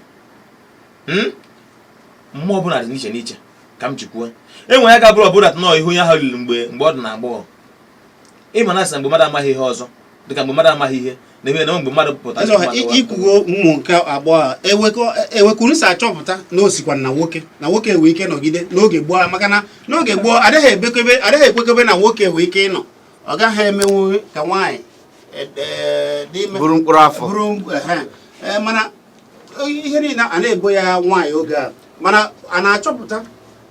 Mmụọ ọbụla dị n'iche n'iche ka m ji kwuo, enwe ya ga-abụrụ ọbụla nọọ ihe onye ahụ riri mgbe ọ dị na agbọghọ. Ịma na asị na mgbe mmadụ amaghị ihe ọzọ, dịka mgbe mmadụ amaghị ihe na ebe na mgbe mmadụ pụtara. Eze ọha, ikwugo ụmụ nke agbọghọ a, ewekuru si achọpụta na o sikwa na nwoke na nwoke enwe ike nọgide n'oge gboo, maka na n'oge gboo adịghị ebekebe, adịghị ekwekebe na nwoke enwe ike ịnọ, ọ gaghị emenwu ka nwaanyị dị ime. Bụrụ mkpụrụ afọ. Bụrụ ehe. Mana ihe niile a na-ebo ya nwaanyị oge a, mana a na-achọpụta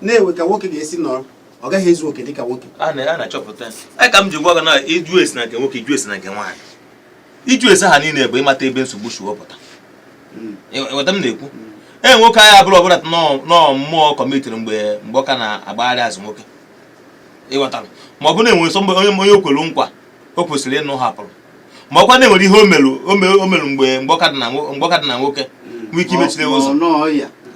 Na-ewe ka nwoke ga-esi nọrọ, ọ gaghị ezu oke dịka nwoke. A na-achọpụta ya ka m ji gwa gị na ịjụ esi na nke nwoke, ịjụ esi na nke nwaanyị, ịjụ esi ha niile bụ ịmata ebe nsogbu si wepụta. Ịghọta m na-ekwu? Ee, nwoke anyị abụrụ ọbụla nọọ mmụọ kọmitiri mgbe ọ ka na-agbagharị azụ nwoke, ịghọtara? Ma ọ bụ na-enwere sọ mgbe onye o kwelu nkwa o kwesịrị ịnụ hapụrụ, ma ọkwa na-enwere ihe o melu mgbe ọ ka dị na nwoke nwee ike imechiri ụzọ,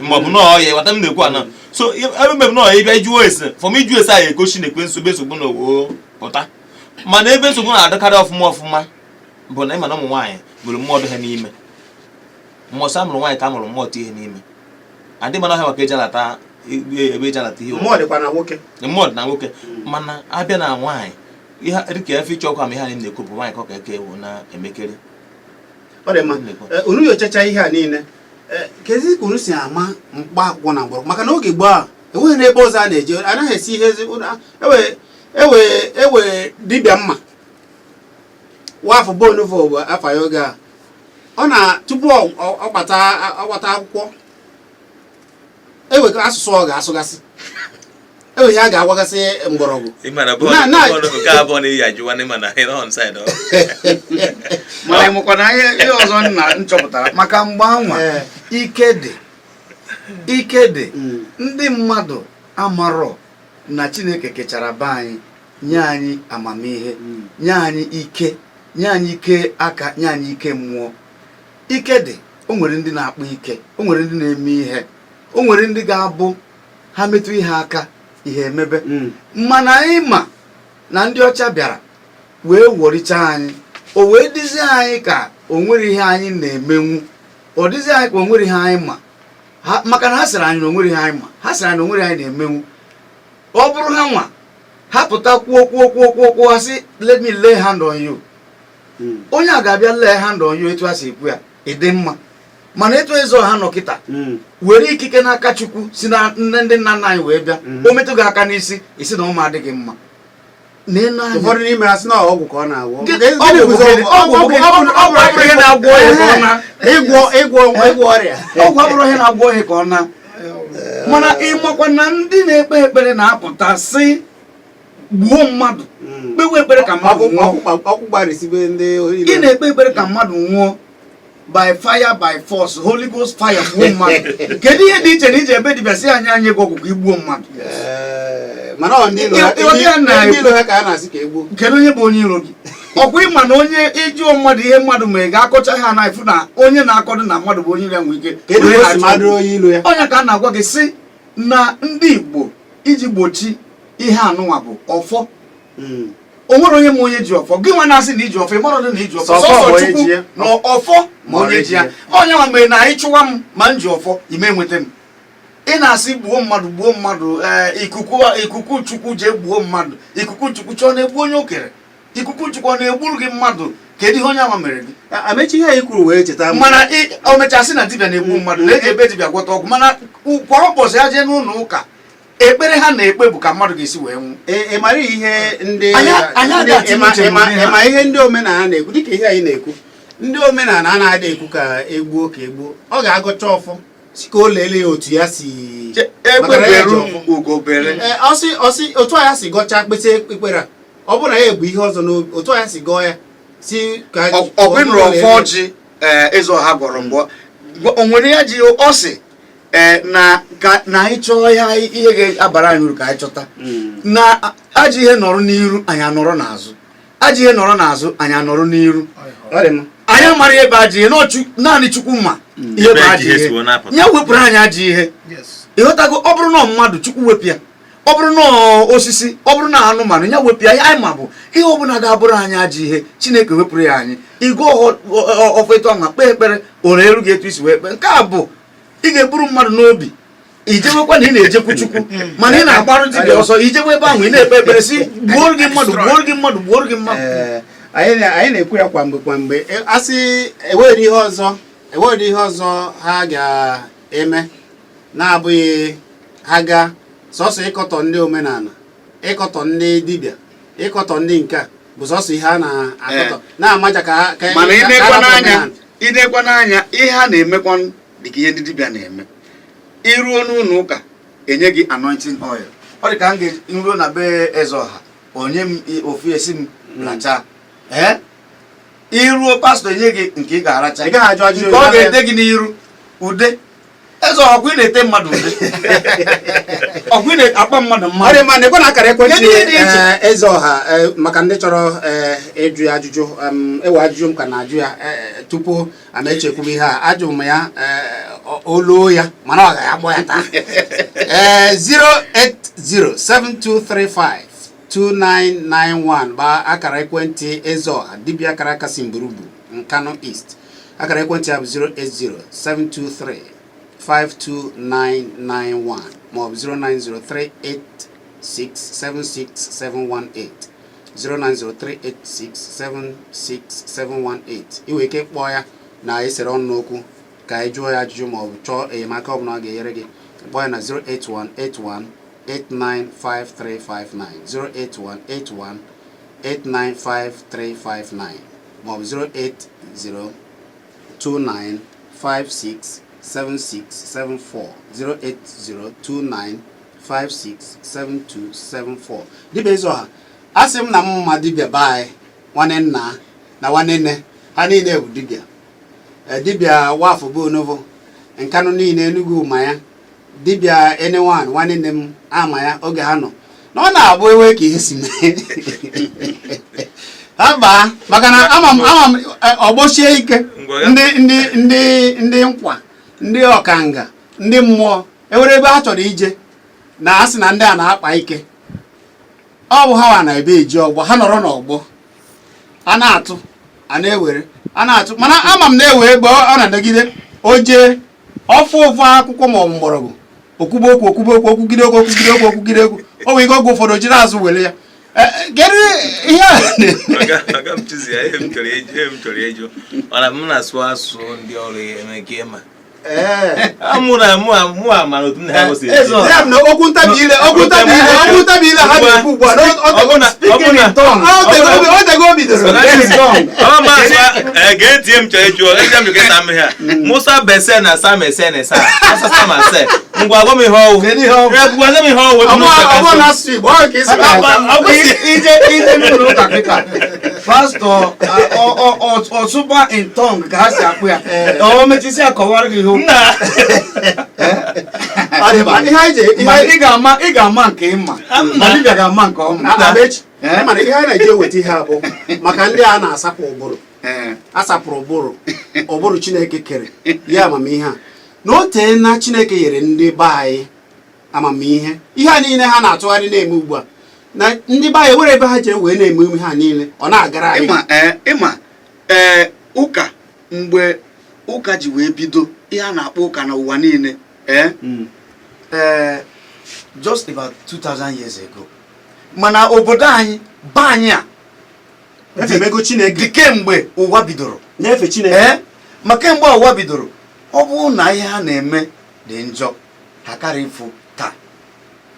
ma ọ bụ nọọ ya. Ịghọta m na-ekwu ana? So ebe mebe nọọ ịbịa ịjụọ ese fọm, ịjụ ese anyị egosi na ekwe nsogbu, nsogbu na owo pụta. Mana ebe nsogbu na-adịkarị ọfụma ọfụma bụ na ịma na ụmụ nwaanyị nwere mmụọ dị ha n'ime. Mmụọ sọ amụrụ nwaanyị ka amụrụ mmụọ tụ ihe n'ime adị, mana ọhịa maka eji alata ebe eji alata ihe. Mmụọ dịkwa na nwoke. Mmụọ dị na nwoke, mana abịa na nwaanyị, ihe dịka efe ịchọ ọkwa ma ihe anyị na-ekwu bụ nwaanyị ka ọ ka eke ewu na-emekere. Ọ dị mma. Unu nyochacha ihe a niile, kezi ka unu si ama mkpa akwụkwọ na mgbọrọgwụ? Maka na oge gboo a, enweghị n'ebe ọzọ a na-eje, anaghị esi ihe ewe dibịa mma wafụ bonuvo bụ afa ya. Oge a ọ na tupu ọ kpata akwụkwọ, ewe asụsụ ọ ga-asụgasị, ewe ihe a ga-agwagasị mgbọrọgwụ. Ịmana bọọlụ nke abụọ na iyi ajụwa n'ịma na ị nọ onside. Mana ịmụkwa na ihe ọzọ nna m chọpụtara maka mgbe anwa, ike dị, ike dị. Ndị mmadụ amarọ na Chineke kechara be anyị, nye anyị amamihe, nye anyị ike, nye anyị ike aka, nye anyị ike mmụọ. Ike dị. O nwere ndị na-akpa ike, o nwere ndị na-eme ihe, o nwere ndị ga-abụ ha metụ ihe aka, ihe emebe. Mana anyị ma na ndị ọcha bịara wee wọrichaa anyị, o wee dịzie anyị ka o nwere ihe anyị na-emenwu, ọ dịzie anyị ka o nwere ihe anyị ma ha, maka na ha sịrị anyị na o nwere ihe anyị ma, ha sịrị anyị na o nwere ihe anyị na-emenwu. Ọ bụrụ ha nwa ha pụta kwuo kwuo kwuo kwuo kwuo, ha sị, "Let me lay hand on you." Onye a ga-abịa lay hand on you, etu ha si ekwu ya, ịdị mma. Mana etu eze ọha nọ kịta, were ikike n'aka Chukwu si na nne ndị nna nna anyị wee bịa, o metụ gị aka n'isi, isi na ụmụ adịghị mma n'elu anya. Ụfọdụ n'ime ha sị na ọgwụ ka ọ na-agwọ. Ọgwụ bụ gịnị? Ọgwụ bụ gịnị? Ọgwụ abụrụ ihe na-agwọ ọrịa ka ọ na Ịgwọ ọrịa. Ọgwụ abụrụ ihe na-agwọ ọrịa ka ọ na. Mana ịmakwa na ndị na-ekpe ekpere na-apụta sị gbuo mmadụ, kpewe ekpere ka mmadụ nwụọ. Ọkwụ gbarisibe ndị. Ị na-ekpe ekpere ka mmadụ nwụọ by fire, by force, Holy Ghost fire, gbuo mmadụ. Kedu ihe dị iche na iji ebe dibịa sị anyị ego ọgwụ ka igbuo mmadụ? Mana ọ ndị ilo ha. Ịghọta ya na- Ndị ilo ha ka a na-asị ka egbuo. Kedu onye bụ onye iro gị? Ọkwa ịma na onye ịjụọ mmadụ ihe mmadụ ma ị ga-akọcha ha na ifu na onye na-akọdụ na mmadụ bụ onye iro ya nwee ike Kedu onye ka o si na-achọ madụ okwu. onye ilo ya? Ọnya ka a na-agwa gị sị na ndị Igbo iji gbochi ihe anụnwa bụ ọfọ. O nwere onye ma onye ji ọfọ. Gị nwa na-asị na iji ọfọ, ị mara na iji ọfọ. Sọ ọfọ Sọsọ bụ onye Chukwu ji ya. na ọfọ ma onye ji ya. Onye nwa mere na anyị chụwa m ma m ji ọfọ ime nweta m. Ị na-asị gbuo mmadụ, gbuo mmadụ, ee, ikuku Chukwu jee gbuo mmadụ. Ikuku Chukwu chọọ na-egbu onye o kere. Ikuku Chukwu ọ na-egburu gị mmadụ? Kedu ihe onye ama mere gị? Amechi, ihe anyị kwuru wee cheta m. Mana o mechasị na dibịa na-egbu mmadụ, na-eji ebe dibịa gwọta ọgwụ, mana kwa ụbọchị ha jee n'ụlọ ụka, ekpere ha na-ekpe bụ ka mmadụ ga-esi wee nwụ. Ị mara ihe ndị Anyị ndị- adịghị atinye uche n'ụdị ha. Ịma ihe ndị omenala na-ekwu, dịka ihe anyị na-ekwu, ndị omenala anaghị ekwu ka egbuo, ka egbuo. Ọ ga-agọcha ọfọ si ka o lelee ya otu ya si Egbe maka na ya ji beru ọfọ. ugo bere. Ee, ọsị otu a ya si gọchaa mkpịsị ekpere a, ọ bụrụ na ya ebu ihe ọzọ n'obi, otu a ya si gọọ ya si ka Ọkwa ịnụrụ ọfọ ọjị, ee, eze ọha gọrọ mgbe o nwere ya ji ọ sị, ee, na ka na anyị chọọ ya ihe ga-abara anyị uru ka anyị chọta na ajọ ihe nọrọ n'iru, anyị anọrọ n'azụ. Ajọ ihe nọrọ n'azụ, anyị anọrọ n'iru. Ọ dị mma. Anyị amara ihe bụ ajọ ihe naanị Chukwu ma ihe bụ Ebe ajọ ajọ ihe ihe. si wee na-apụta. Ya wepụrụ anyị ajọ ihe. Ịghọtago? Ọ bụrụ na mmadụ, Chukwu wepụ ya. Ọ bụrụ na osisi, ọ bụrụ na anụmanụ, ya wepụ ya. Anyị ma bụ ihe ọbụla ga-abụrụ anyị ajọ ihe, Chineke wepụrụ ya anyị. Igo ọfọ etu ahụ kpee ekpere, ọ na-eru gị etu isi wee kpee. Nke a bụ ị ga-eburu mmadụ n'obi ijewekwa na ị na-ejekwu Chukwu, mana ị na-agbarụ dibịa ọsọ ijewe ebe ahụ, ị na-ekpe ekpere si gbuoro gị mmadụ, gbuoro gị mmadụ, gbuoro gị mmadụ. Ee, anyị na-ekwu ya kwa mgbe kwa mgbe. A sị enweghị ihe ọzọ, enweghị ihe ọzọ ha ga-eme na-abụghị ha gaa sọsọ ịkọtọ ndị omenala, ịkọtọ ndị dibịa, ịkọtọ ndị nke a bụ sọsọ ihe a na-akọtọ na-amaja ka ha ka Mana ka ịnekwa ha rapụ n'anya, omenala. ịnekwa n'anya, ihe ha na-emekwa dịka ihe ndị dibịa na-eme. Iruo n'ụlọ ụka. Enye gị anointing oil. Ọ dị ka m ga-nruo na be eze ọha, onye m ofu esi m racha. Ee, iruo, pastọ enye gị nke ị ga-aracha. Ị gaghị ajụ ajụjụ. Nke ọ ga-ete gị n'iru ude. Eze ọha, ọkwa ị na-ete mmadụ ude, ọkwa ị na-akpa mmadụ Ọ dị mmadụ. mma. Na-ekwe na akara ekwentị Kedu ihe dị iche? Eze ọha, maka ndị chọrọ ịjụ ya ajụjụ, ewe ajụjụ m ka na-ajụ ya tupu ama echekwube ihe a ajụrụ m ya, oluo ya, mana ọ gaghị agbọ ya taa. 08072352991 bụ akara ekwentị eze ọha, dibịa akara aka si Mburugbu, Nkanu East. Akara ekwentị ya bụ 08072352991 maọbụ 09038676718, 09038676718. Ị nwere ike ịkpọ ya na esere ọnụ n'okwu ka ị jụọ ya ajụjụ maọbụ chọọ enyemaka ọbụla ọ ga-enyere gị. Kpọọ ya na 08181895359, 08181895359 maọbụ 08029567674, 08029567274. Dibịa eze ọha, a sị m na m ma dibịa be anyị, nwanne nna na nwanne nne ha niile bụ dibịa. Dibịa wafụ bụ onovo Nkanụ niile, Enugu ma ya. Dibịa enewan, nwanne nne m ama ya oge ha nọ na ọ na-abụ ewe ka ihe si mee ha baa, maka na ama m ọgbọchie ike. Ngwa. Ndị nkwa, ndị ọkanga, ndị mmụọ ewere ebe ha chọrọ ije na asị na ndị a na-akpa ike. Ọ bụ ha wa na ebe eji ọgbọ ha nọrọ n'ọgbọ, a na-atụ, a na-ewere, a na-atụ, mana ama m na-ewe ebe ọ na-anọgide o jee ọfụ ụfụ akwụkwọ ma ọ bụ mgbọrọgwụ, okwube okwu, okwube okwu, okwugide okwu, okwugide okwu, okwugide okwu. O nwere ike oge ụfọdụ o jiri azụ were ya. Kedu ihe a Ọga m chụzi ya, ihe m chọrọ ịjụ, mana m na-asụ asụsụ ndị ọrụ ya eme ka ịma. Mụ na mụ a mara otu m na ha si Eze ọha. Ya bụ na okwu ntabi ile ha na-ekwu ugbu a na Ọ bụ na o tego o bidoro. Ọ ma asụ gee tie m chọrọ ịjụ eze m jụ ka m ihe a Musa bese na sa mese na sa asa sa ma se. Ngwa, gwa m ihe ọwụ. Kedu ihe ọwụ? Gwa m ihe ọwụ. Ọ bụ na asụsụ Igbo ọ ka isi Ije n'ụlọ ụka kịta, pastọ ọsụba in tongue ka ha si akpụ ya, ọ mechisi akọwara gị ihe okwu. Nna. Ọ dị mma. Ihe anyị ji ihe Ma anyị ị ga-ama nke ịma, ma dibịa ga-ama nke ọma. Amechi, Eh? mana ihe anyị na-eji eweta ihe a bụ maka ndị a na-asapụ ụbụrụ. Asapụrụ ụbụrụ, ụbụrụ Chineke kere ya amamihe a na o tee na Chineke nyere ndị be anyị amamihe. Ihe a niile ha na-atụgharị na-eme ugbu a na ndị be anyị nwere ebe ha jere wee na-eme ihe a niile, ọ na-agara anyị. Ịma ee, ụka, mgbe ụka ji wee bido, ihe a na-akpọ ụka n'ụwa niile, just about 2000 years ago, mana obodo anyị, be anyị a Efemego Chineke. Dị kemgbe ụwa bidoro. Na-efe Chineke. Ee, ma kemgbe ụwa bidoro, ọ bụrụ na ihe ha na-eme dị njọ, ha karịa ịfụ taa,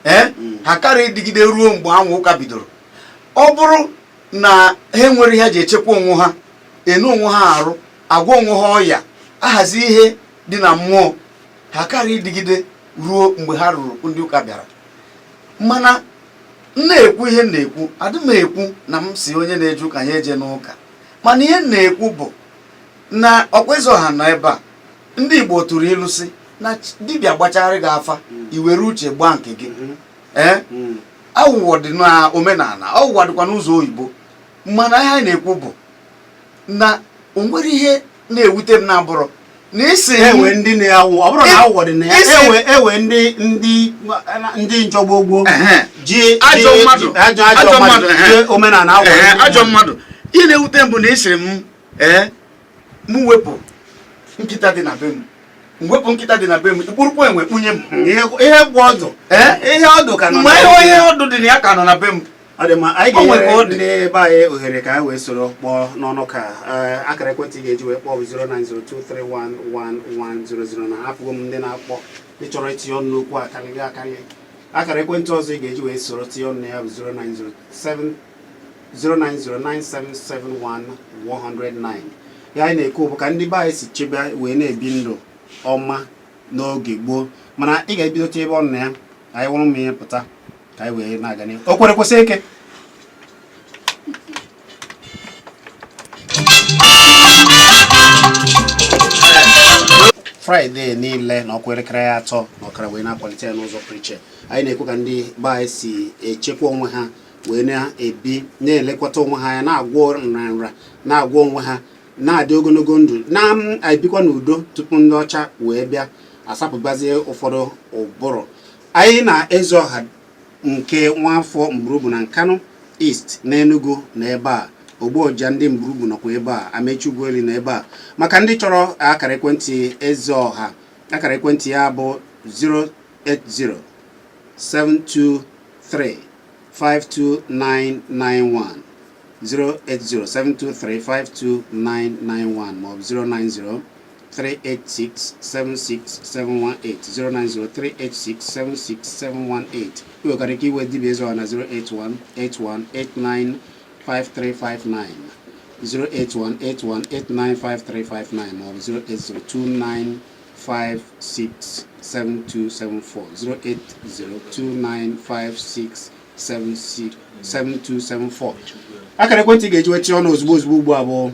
ee, ha karịa ịdịgide ruo mgbe anwụ ụka bidoro. Ọ bụrụ na ha enwere ihe ha ji echekwa onwe ha, ene onwe ha arụ, agwa onwe ha ọya, ahazi ihe dị na mmụọ, ha karịa ịdịgide ruo mgbe ha ruru ndị ụka bịara. Mana m na-ekwu ihe m na-ekwu, adị m ekwu na m si onye na-eje ụka ya eje n'ụka, mana ihe m na-ekwu bụ na ọkwa ọha nọ ebe a. Ndị Igbo tụrụ ilu sị na dibịa gbachara gị afa, i were uche gbaa nke gị. Ee, aghụghọ dị na omenala, aghụghọ dịkwa n'ụzọ oyibo, mana ihe anyị na-ekwu bụ na o nwere ihe na-ewute m na-abụrụ na isi Ewe ndị na-awụ, ọ bụrụ na aghụghọ dị na ya. Isi Ewe ndị njọ gboo gboo ji Ajọ mmadụ. Ajọ Ajọ mmadụ mmadụ, ji omenala aghụghọ. Ajọ mmadụ. Ihe na-ewute m bụ na esiri m, ee, m wepụ nkịta dị na be m, m wepụ nkịta dị na be m, ikpurukpu enwe kpunye m. Ihe bụ ọdụ. Ee. Ihe ọdụ ka nọ mgbe na- ihe onye ọdụ dị na ya ka nọ na be m. Ọ dị mma. Anyị O nwere ka ọ ga-enyere dị. ndị be anyị ohere ka anyị wee soro kpọọ n'ọnụ ka akara ekwentị ị ga-eji wee kpọọ bụ 09023111009. Afụgo m ndị na-akpọ, ndị chọrọ itinye ọnụ n'okwu a karịrị akarị. Akara ekwentị ọzọ ị ga-eji wee soro tinye ọnụ na ya bụ 0907 09097711009. Ya anyị na-ekwu bụ ka ndị be anyị si chebe wee na-ebi ndụ ọma n'oge gboo, mana ị ga-ebido ebe ọnụ na ya. Anyị wụrụ mmiri pụta ka anyị wee na-aga n'ihu. O kwere kwụsị ike. Fraịde niile na ọkwa elekere 3:30 wee na-akwalite ya n'ụzọ pụrụ iche. Anyị na-ekwu ka ndị be anyị si echekwa onwe ha wee na-ebi, na-elekọta onwe ha anya, na-agwọ nrịanrịa, na-agwọ onwe ha, na-adị ogologo ndụ, na-ebikwa n'udo tupu ndị ọcha wee bịa asapụbazie ụfọdụ ụbụrụ anyị. Na eze ọha nke nwafọ Mgburugbu na Nkanu East na Enugu na ebe a, ogbuọja ndị Mgburugbu nọkwa ebe a, Amechi Ugwueli na ebe a. Maka ndị chọrọ akara ekwentị eze ọha, akara ekwentị ya bụ 080 723 52991, 080 723 52991, maọbụ 090 386 76718, 090 386 76718. Ị nwekwara ike iwe dibịa eze ọha na 081 81 89 5359, 081 81 89 5359, maọbụ 080 29 56 7274, 080 2956 7274. Akara ekwentị ị ga-eji wechi ọnụ ozugbo ozugbo ugbu a bụ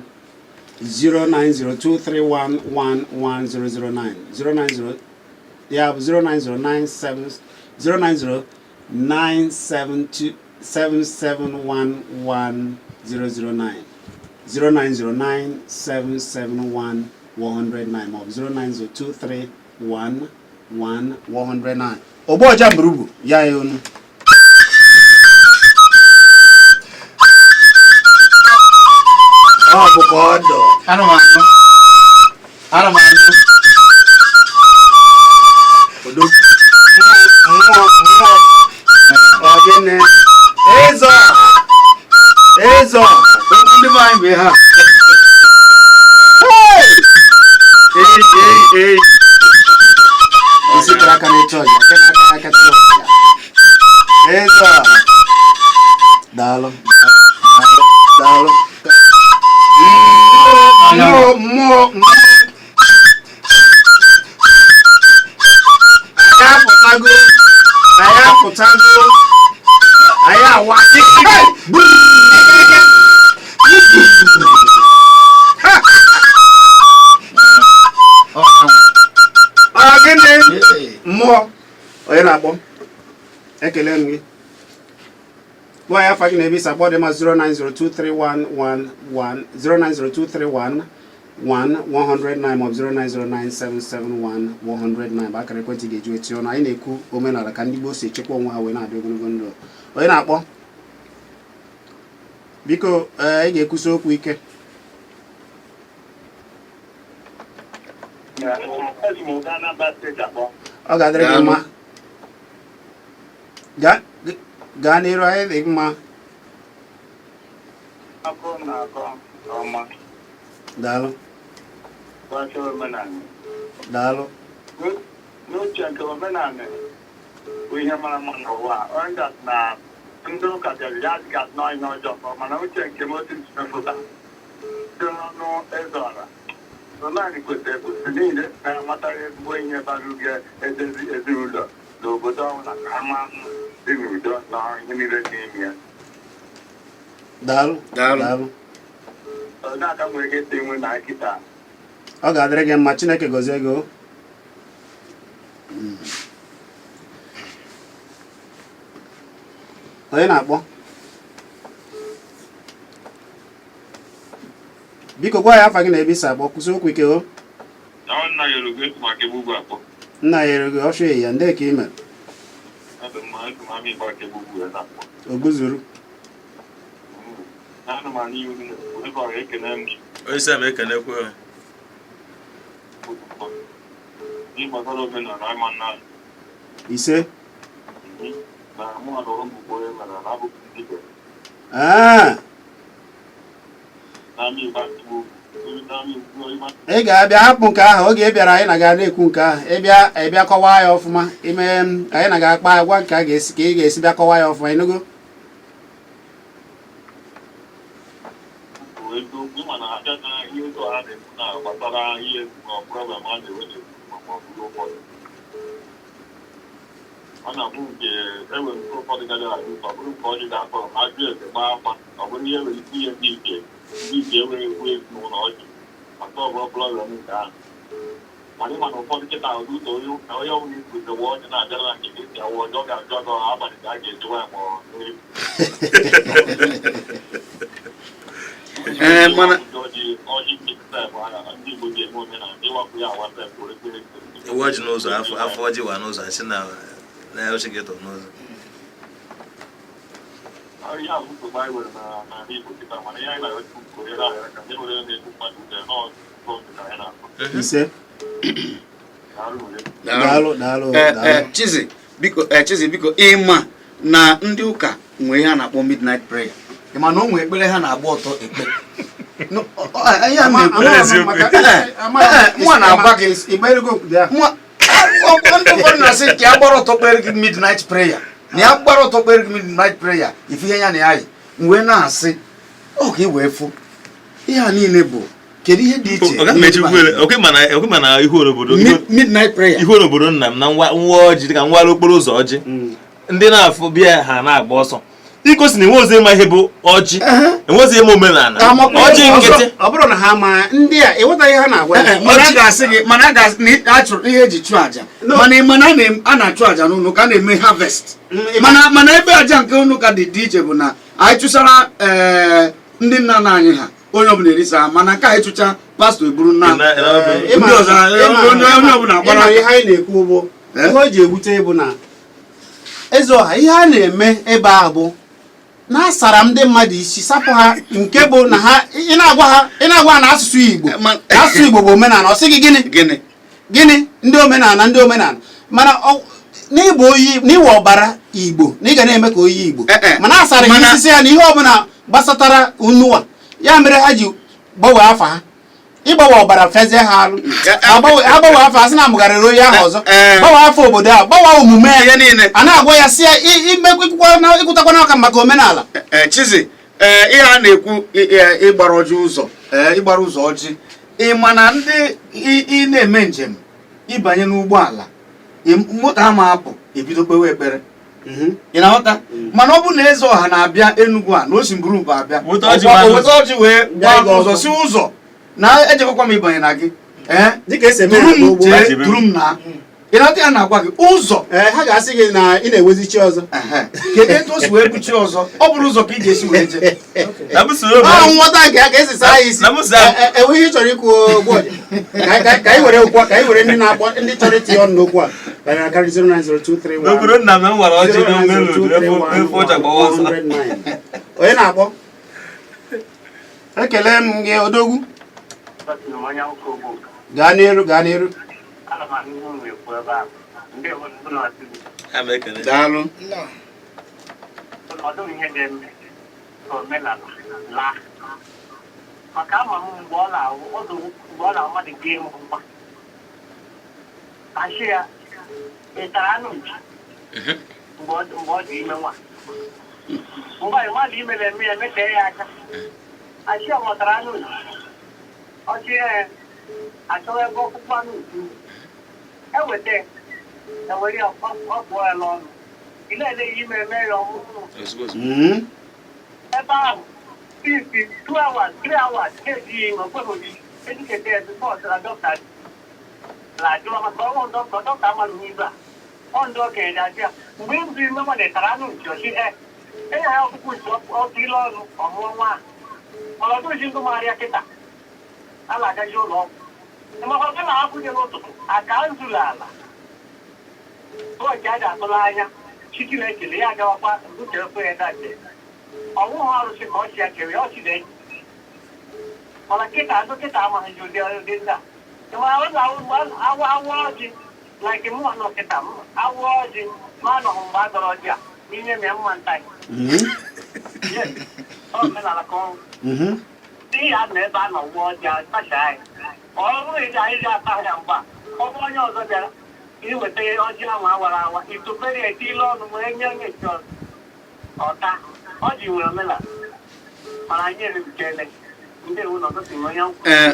09023111009, 090, ya bụ 09097 090 972 7711009, 09097711109, maọbụ 09023111109. Ogbuọja Mgburugbu ya ya onu. Ọ bụ ka ọ dọ. Ana m anụ, ana m anụ. Odo mmụọ mmụọ. Ọ gịnị? Eze ọha, eze ọha! Ndị be anyị bụ ihe a. Ei, ei, ei! Isi kara aka na-eche ọja nke na-aka aka chọọ ọja. Eze ọha, daalụ, daalụ, daalụ. Mmụọ mmụọ mmụọ! Anyị apụtago, anyị apụtago, anyị awa. Hey! Ha! Ọ ya nwe. Ọ gịnị? Mmụọ! Onye na-akpọ, ekele m gị. Gwa ya afa gị na ebe isi akpọ. Dị ma 0902311 0902311 109 maọbụ 0909771 109 bụ akara ekwentị ga-eji wetie ọnụ. Anyị na-ekwu omenala ka ndị gboo si echekwa onwe ha wee na-adị ogologo ndụ. Onye na-akpọ, biko, ee, ị ga-ekwusi okwu ike. Esi m ụga Anambra Steeti akpọ. Ọ ga-adịrị gị Daalụ. mma. Gaa n'iru, anyị dị mma. Akọ na-akọ nke ọma Daalụ. gbasara omenala. Daalụ. N'uche nke omenala bụ ihe mara mma n'ụwa a. Onye ga na ndị ụka bịara ya adịghị atụ ihe ọjọọ ka ọ mana uche nke m, otu nsi mepụta dị n'ọnụ eze ọra, omenala kwesịrị ekwesị n'ihi na ha amatara ezigbo ihe bara uru ga-edezi ezinụlọ na obodo ọbụla ka ha maa mma, dị n'udo na ihe niile dị n'ime ya. Daalụ. Daalụ. Daalụ. Onye aka nwere ike ịta inwe na nkịta. Ọ ga-adịrị gị mma. Chineke gọzie gị o. Onye na-akpọ, biko gwa ya afa gị na ebe isi akpọ. Kwụsị okwu ike o. Nna ya erugo etu maka ebe ugwu akpọ. Nna ya erugo ọchụ ya ndị ka ị mere. Ọ dị mma, etu m ama igba aka ebe ugwu ya na-akpọ. Ogbuzuru. Anụmanụ iwu ebe ọra, ekene m gị. Onye isi ama, ekenekwe. Ihe gbasara omenala ịma nna anyị. Ise. Na mụ na ọrụ mbụ onye mere na abụghị dibịa. N'ama igba ugwu n'ama igbo ịgba. Ị ga-abịa hapụ nke ahụ oge ị bịara. Anyị na ga na-ekwu nke ahụ. Ịbịa, ịbịa kọwaa ya ọfụma. Ime anyị na ga-akpa agwa nke a ga-esi ka ị ga-esi bịa kọwaa ya ọfụma. Ịnụgo? Bụ eziokwu, ịma na abịa na ihe ụzọ ha na-ekwu na gbasara ihe problem a na-enwe n'ezinụlọ ma ọ bụ ụfọdụ. Ọ na-abụ nke enwere nke ụfọdụ gaara adị ụtọ, ọ bụrụ nke ọjị ga-akpọ ma ajụ eze gbaa afa, ọ bụrụ ihe nwere ike ihe ndị ike enweghị egwu ezinụlọ ọjị maka ọ bụ ọbụla nke ahụ. Mana ịma na ụfọdụ kịta ụdị ụtọ onye ụka, onye ọbụla ikwute wa ọjị na-abịara na nke esi awa ọjị, ọ ga-ajụ agụ abalị ka a ga-ejewa ya ma ọ n'efu. Ee, mana ọjị nkịtị bụ agha ndị Igbo ji eme omenala ịwapụ ya awa sef were kwere. Ewu ọjị n'ụzọ, afọ afọ ọjị wa n'ụzọ, asị na na oche gị tọ n'ụzọ. Ihe a bụ nsogbu anyị nwere n'ala Igbo kịta, mana ihe anyị na-arịọ Chukwu ka o nyere anyị aka, ndị nwere na-egbu mmadụ uche n'ọzọ ka anyị na-akọ. Ise. Daalụ were. Daalụ, daalụ. Daalụ. Chizi, biko, Chizi, biko, ịma na ndị ụka nwee ihe a na-akpọ midnight prayer? Ị ma na o nwee ekpere ha na-agba ọtọ ekpe? No, ihe a na-ekwu. Mụ na-agwa gị. Ịgbarugo dị ahụ. Ndị ụfọdụ na-asị ka ya gbara ọtọ kpere gị midnight prayer, na ya gbara ọtọ kpere gị midnight prayer, ife ihe ya na ya yi. M wee na-asị ọ ka ị wee fụ ihe a niile bụ kedu ihe dị iche? Okwe mana ihu obodo Midnight prayer. Ihu obodo nna m na nwa nwa ọjị dịka nwa okporo ụzọ ọjị, ndị na-afụ bịa ha na-agba ọsọ igosi na enwe ozi ịma ihe bụ ọjị, enwe ozi ịma omenala ọjị nkịtị. Ọ bụrụ na ha ma ndị a ịghọta ihe ha na-agwa ya. Mana a ga-asị gị, mana a ga-asị na a chụrụ ihe eji chụọ àjà, mana ị mana a na-achụ àjà n'ụlọ ụka, a na-eme harvest, mana ebe àjà nke ụlọ ụka dị dị iche bụ na anyị chụsara ndị nna nna anyị ha, onye ọbụla erisa ha, mana nke anyị chụcha, pastọ eburu nna ndị ọzọ, onye ọbụla agbara. Ịma ihe anyị na-ekwu bụ ihe o ji ewute bụ na eze ọha, ihe a na-eme ebe ahụ bụ na-asara ndị mmadụ isi, sapụ ha, nke bụ na ha ị na-agwa ha na asụsụ Igbo na asụsụ Igbo bụ omenala, ọ sị gị gịnị? Gịnị? Gịnị ndị omenala, ndị omenala, mana n'ịbụ oyi n'ịwa ọbara Igbo na ị ga na-eme ka oyi Igbo. Mana asara ha isi, sị ya na ihe ọbụla gbasatara unua ya mere ha ji gbanwee afa ha, ịgbanwe ọbara fezie ha alụ, ha gbanwee afa ha, sị na amụgharịrị onye ahụ ọzọ, gbanwee afọ obodo ahụ, gbanwee omume ya. Ihe niile. A na-agwa ya, sị ya ịkwụtakwa n'aka maka omenala. Chizi, ihe a na-ekwu ịgbara ọjị ụzọ, ịgbara ụzọ ọjị, ị ma na ndị ị na-eme njem ịbanye n'ụgbọala, moto ama apụ, ebido kpewe ekpere, ị na-aghọta? Mana ọ bụ na eze ọha na-abịa Enugu a na Osimburubu abịa, Weta ọjị o gbaa weta ọjị wee gbaa ịga n'ụzọ ọkụ. si ụzọ na ejekwa m ịbanye na gị, Dịka esi eme duru ya m n'ugbo. jee, duru m na ị na-aghọta ya na-agwa gị ụzọ. Ee, ha ga-asị gị na ị na-ewezi chi ọzọ. Ehe. Kedu etu o si wee buchi ọzọ? Ọ bụrụ ụzọ ka ị ga-esi wee jee. Na m soro. Ọ nghọta nke ya ka esi saa ya isi. Na m saa. Enwe ihe ị chọrọ ikwu, Ogbuọja? Ka anyị were okwu a, ka anyị were ndị na-akpọ, ndị chọrọ itinye ọnụ n'okwu a karịrị akarị 09023. N'obodo nna m, m nwara ọjị n'elu efu ọja gbawa ọsọ. 090231109. Onye na-akpọ? Ekele m gị, odogwu. Gaa n'iru, gaa n'iru. Ana m anụ ihe unu ekwu ebe ahụ. Ndị bụ na Ha ma ekele. Daalụ. Ọ dịghị ihe ga-eme ka omenala laa, maka ama m mgbe ọ na-awụ ọdụ, mgbe ọ na-awụ mmadụ ga ịmụ nwa, asị ya ị tara anụ nchi mgbe ọ dị ime nwa, mgbe anyị mmadụ ime na-eme ya metee ya aka, asị ya mụtara anụ nchi, ọchị ya achọwa ebe ọkpụkpụ anụ nchi eweta ya, ewere ya ọ pụọ ya n'ọnụ, ị na-ele ya ime eme ya ọmụmụ. Ozugbo ozugbo. Ebe ahụ since 2 hours, 3 hours na-eji ya ime okweghị obi ejiketa ya before ọsara dọkịta na-ajụwa, maka ọnwụ dọkịta, dọkịta amaghị n'ibe a ọ ndị okenye ji ajụ ya mgbe ị bụ ime mmadụ tara anụ nchi, ọchị e enye ha ọkpụkpụ nchi ọtụ ile ọnụ ọmụọ nwa ahụ, mana ọ dịghịzi ndụ maara ya. Kịta a na-agaji ụlọ ọgwụ, maka ọ na-ahapụ dị n'ụtụtụ aka nzụlọ ala ụbọchị a ga-atụla anya chi Chineke ya agawakwa buterekwa ya daje ọnwụghị arụsị ka ọchị ya kere ọchị na-eji, mana kịta ndụ kịta amaghịzi ụdị ndị a. Mana ọ na-awụ mgbe awa awa ọjị, like mụ nọ kịta m awa ọjị, ma anọghị mgbe a dọrọ ọjị a n'inye m ya mma nta. Yes, ọ omenala ka ọ ihe a nọ ebe a nọ wụọ ọjị akpacha anyị, ọ bụrụ iji anyị ji ata ya mgba, ọ bụ onye ọzọ bịara iweta ọjị ahụ awara awa itopere ya etile ọnụ wee nye onye nke ọzọ ọta ọjị. Nwere omenala, mana anyị erubikele ndị ewu nọ gosi onye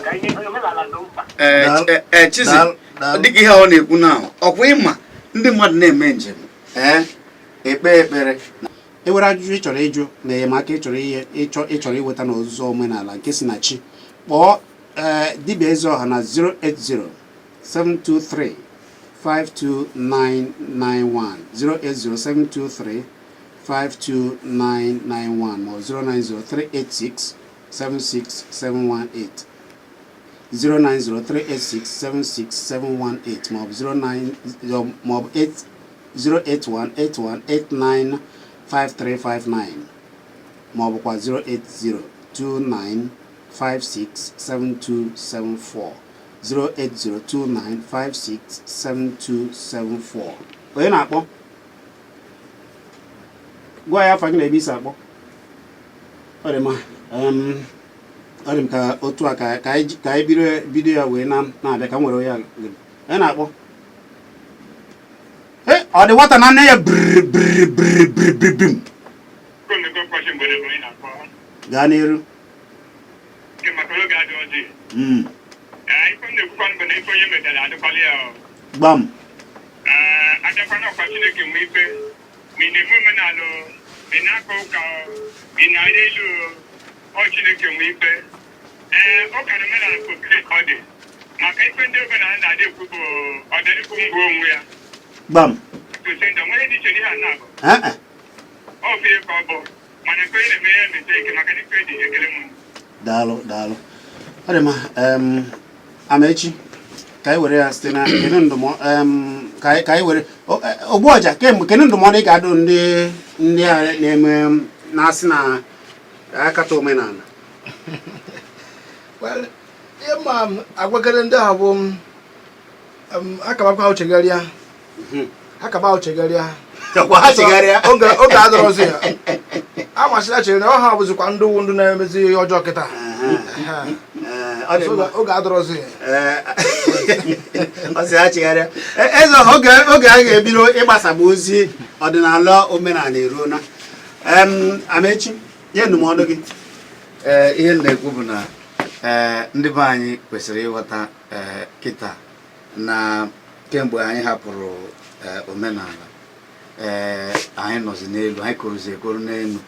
ka ihe omenala dị mkpa. Ee, Chizi, Daalụ, daalụ. dịka ihe ọ na-ekwu na ọkwa ịma ndị mmadụ na-eme njem. Ee, ekpe ekpere. E nwere ajụjụ ị chọrọ ịjụ na enyemaka ị chọrọ ihe ị chọrọ iweta n'ụzọ omenala nke si na chi, kpọọ ee dibịa Ezeọha na 080 723 52991, 080 723 52991, ma ọ 090 386 76718, 09038676718, maọbụ 09 maọbụ 8 08181895359, maọbụkwa 08029567274, 08029567274. Onye na-akpọ, gwa ya afa gị na ebe isi akpọ. Ọ dị mma. Ọ dị m ka otu a ka anyị bido ya wee na-abịa ka m were onye a. Onye na-akpọ? E, ọ dị nwata na nne ya brr brr brr brr brr bim. Gaa n'iru. Maka oge adịghị. Ife m na-ekwukwanụ bụ na ife onye metara adịkwala ya o. Gbam. Ee, abịakwana ọkwa Chineke nwe ikpe, ma ị na-eme omenala o, ma ị na-aka ụka o, ma ị na-arị elu o, ọ Chineke nwe ikpe. Ee, ụka na omenala bụ okike ka ọ dị, maka ife ndị omenala na-adị ekwu bụ ọbịarikwu mbụ onwe ya. Gbam. Tosenda nwere dị iche n'ihe a na-abụ. Eh, eh. Ọ bụ ihe ka ọ bụ, mana nke onye na-eme ya emete ike, maka na ife dị ekele m. Daalụ, daalụ. Ọ dị mma. Amaechi, ka anyị were ya site na kedu ndụmọdụ ka anyị were Ogbuọja kemgbe, kedu ndụmọdụ ị ga-adụ ndị a na-eme na-asị na akata omenala? Well, ihe ma m agwakere ndị ahụ bụ akabakwa ha chegharịa, akaba ahụ chegharịa. Kwa ha chegharịa. Oge adọrọzi ya amasịla chegharịa, ọ ha bụzikwa ndị wu ndị na-emezi ihe ọjọọ kịta. Ee, ọ dị mma. Oge adọrọzi ya. Ee, ọ sị ha chegharịa. Eze, oge a ga-ebido ịgbasaba ozi ọdịnala omenala eruola. Amechi, nye ndụmọdụ gị. Ee, ihe m na-ekwu bụ na ee, ndị be anyị kwesịrị ịghọta ee kịta na kemgbe anyị hapụrụ ee omenala, ee, anyị nọzi n'elu, anyị korozi ekoro n'elu.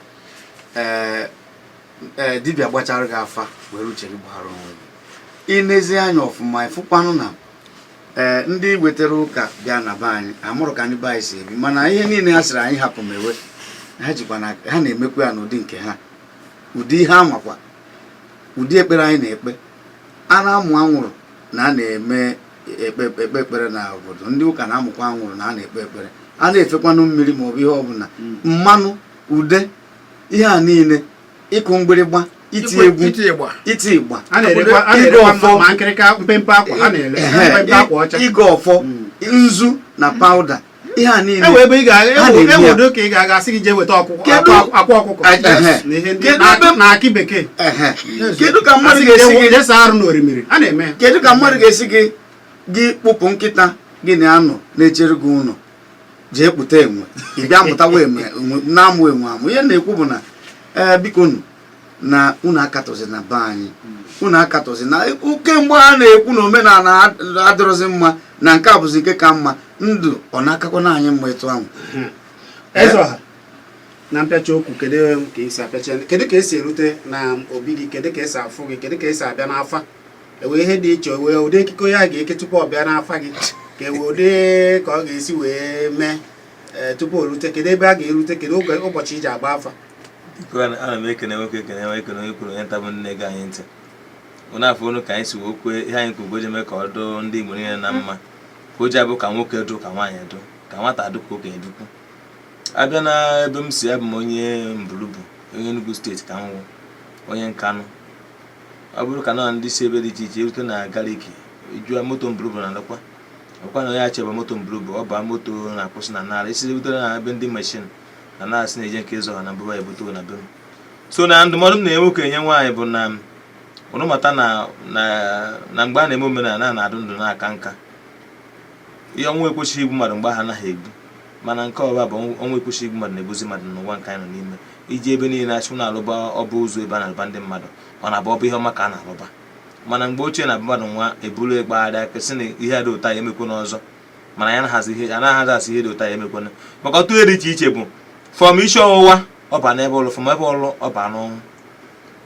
Ee ee, dibịa gbachara gị afa, were uche gị gbara onwe gị. Inezi anya ọfụma, ịfụkwanụ na ee ndị wetara ụka bịa na be anyị amụrụ ka ndị be anyị si ebi, mana ihe niile ha sịrị anyị hapụ mewe, ha jikwa na ha na-emekwa ya n'ụdị nke ha, ụdị ihe amakwa, ụdị ekpere anyị na-ekpe. A na-amụ anwụrụ na a na-eme ekpe ekpe ekpere na obodo, ndị ụka na-amụkwa anwụrụ na a na-ekpe ekpere, a na-efekwanụ mmiri maọbụ ihe ọbụla, mmanụ ude, ihe a niile, ịkụ mgbịrịgba, iti egwu, iti ịgba, iti ịgba, a na-erekwa a ịgọ na-erekwa ọfọ. Ma nkịrịka mpempe akwa ha na-ele, mpempe akwa ọcha. Ịgọ ọfọ, nzu na powder, ihe a niile ewe ebe ị ga ha na-eme ya. ewe ka ị ga-aga sị gị jee weta ọkụkọ, akwa ọkụkọ na ihe ndị Kedu na na akị bekee. Ehe. Kedu ka mmadụ Asị gị ga-esi jee gị jee saa arụ n'orimiri, a na-eme ya. Kedu ka mmadụ ga-esi gị kpụpụ nkịta gị na anọ na-echere gị ụlọ, jee kpụta enwe, ị bịa mụtawa enwe na-amụ enwe amụ? Ihe m na-ekwu bụ na ee, biko nụ, na unu akatọzi na be anyị, unu akatọzi na kemgbe a na-ekwu na omenala adịrọzi mma, na nke a bụzi nke ka mma, ndụ ọ na-akakwa na anyị mma etu ahụ. Eze ọha, na mpịacha okwu, kedu ka esi apịacha, kedu ka esi erute na obi gị, kedu ka esi afụ gị, kedu ka esi abịa n'afa, ewe ihe dị iche, wee ụdị ekike ya ga-eke tupu ọ bịa n'afa gị, ka ewe ụdị ka ọ ga-esi wee mee ee, tupu o rute, kedu ebe a ga-erute, kedu oge ụbọchị iji agba afa? Biko, ana m ekene nwoke, ekene nwa, ekene onye kwuru, onye nta bụ nne gị anyị ntị. Ụnụ afọ unu ka anyị si wee kwue ihe anyị kwuru, ji mee ka ọ dụ ndị Igbo niile na mma, ka o ji abụ ka nwoke dụ, ka nwaanyị dụ, ka nwata dụ, ka okenye dukwu. Abịa na ebe m si, abụ m onye Mbulubu, onye Enugu Steeti, ka m wụ onye Nkanụ. Ọ bụrụ ka na ndị si ebe dị iche iche erute na Gariki, jụọ moto Mbulubu na alụkwa ọkwa na onye achebe moto Mbulubu, ọ baa moto na-akwụsị na nara isi rutere na ebe ndị machine na na-asị na-eje nke ịzọ ha na mbụba ebute na be m. So na ndụmọdụ m na-enye nwoke, enye nwaanyị bụ na ụnụ mata na mgbe a na-eme omenala, a na-adụ ndụ na-aka nka. Ihe ọnwụ ekwesịghị igbu mmadụ mgbe ahụ anaghị egbu, mana nke ọba bụ ọnwụ ekwesịghị igbu mmadụ na-egbuzi mmadụ n'ụwa nke anyị nọ n'ime. Iji ebe niile achụ na-alụba ọba ụzọ ebe a na-alụba ndị mmadụ, ọ na-abụ ọbụ ihe ọma ka a na-alụba, mana mgbe ochie na mmadụ nwa eburu ịgbagharị aka sị na ihe adị ụtọ ya emekwu n'ọzọ. Mana anyị anaghị ihe anaghị asị ihe dị ụtọ ya emekwana, maka ọtụtụ ihe dị iche iche bụ from isi ọwụwa ọba n'ebe ọlụ, from ebe ọlụ ọba n'ọnwụ.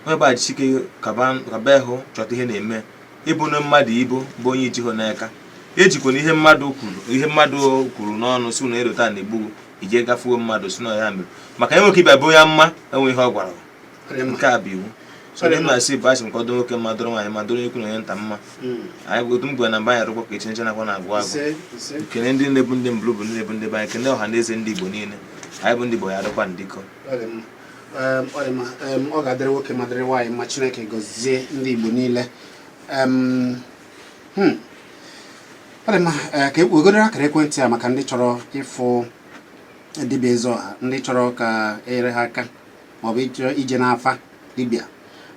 Onye bụ ajisike kaba kaba ịhụ chọta ihe na-eme ịbụ na mmadụ ibu bụ onye ijighụ n'aka. Ejikwana ihe mmadụ kwuru, ihe mmadụ kwuru n'ọnụ si na erota na-egbu ije gafuo mmadụ si na ya mere, maka enweghị ịbịa bụ ya mma enwe ihe ọ gwara. Nke a bụ iwu. So ndị m na-asị bụ asị m ka ọ dịrị nwoke mma, dịrị nwaanyị mma, dịrị onye ikwu na onye nta mma. Anyị bụ otu m gwara na mgbe anyị arụkwa ka echi nche nakwa na-agwụ agwụ. Ise, ise. Kene ndị na-ebu ndị mbụrụ bụ ndị na-ebu ndị be anyị, kene ọha na eze ndị Igbo niile. Anyị bụ ndị Igbo, ya adịkwa ndịkọ. Ọ dị mma. Ọ dị mma. Ọ ga-adịrị nwoke ma dịrị nwaanyị mma. Chineke gọzie ndị Igbo niile. Ọ dị mma. Ka wegodoro akara ekwentị a maka ndị chọrọ ịfụ dibịa Ezeọha, ndị chọrọ ka enyere ha aka maọbụ ịchọ ije n'afa dibịa,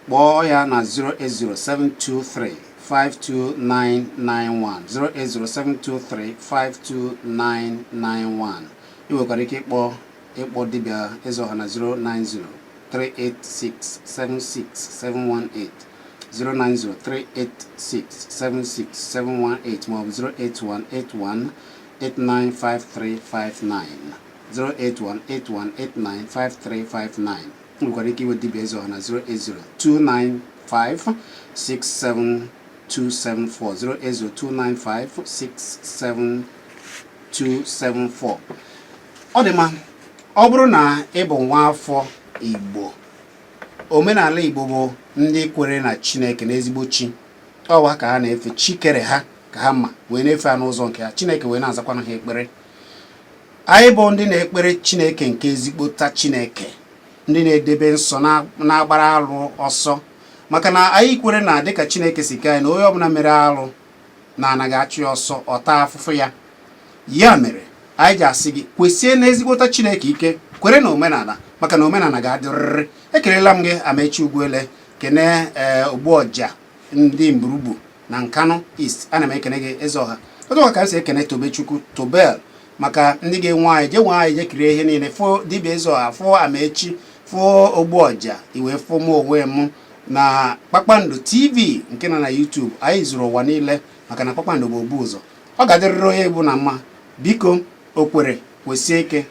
kpọọ ya na 08072352991, 08072352991. Ị nwekwara ike ịkpọ dibịa Ezeọha na 09038676718, 09038676718, maọbụ 08181895359, 08181895359. Ị nwekwara ike iwe dibịa Ezeọha na 08029567274, 08029567274. Ọ dị mma. Ọ bụrụ na ị bụ nwa afọ Igbo, omenala Igbo bụ ndị kwere na Chineke na ezigbo chi ọwa ka ha na-efe, chi kere ha ka ha ma wee na-efe ha n'ụzọ nke ha, Chineke wee na-azakwana ha ekpere. Anyị bụ ndị na-ekpere Chineke nke ezigbota Chineke, ndị na-edebe nsọ, na-agbara alụ ọsọ, maka na anyị kwere na dịka Chineke si kee anyị, na onye ọbụla mere alụ na anaghị achụ ya ọsọ, ọ taa afụfụ ya. Ya mere anyị ji asị gị kwesie na ezigbota Chineke ike, kwere na omenala, maka na omenala ga-adịrịrị. Ekelela m gị, Amechi Ugwuele, kene ee Ogbuọja ndị Mgburugbu na Nkanu East. Ana m ekene gị, Ezeọha. Otu ka m si ekene Tobechukwu Tobel, maka ndị ga-enwe anyị je nwe anyị je kirie ihe niile, fụ dibịa Ezeọha, fụ Amechi, fụ Ogbuọja, iwee fụ mụ onwe m na Kpakpando TV nke nọ na YouTube. Anyị zuru ụwa niile, maka na Kpakpando bụ obu ụzọ. Ọ ga-adịrịrị onye bụ na mma. Biko, o kwere kwesie ike.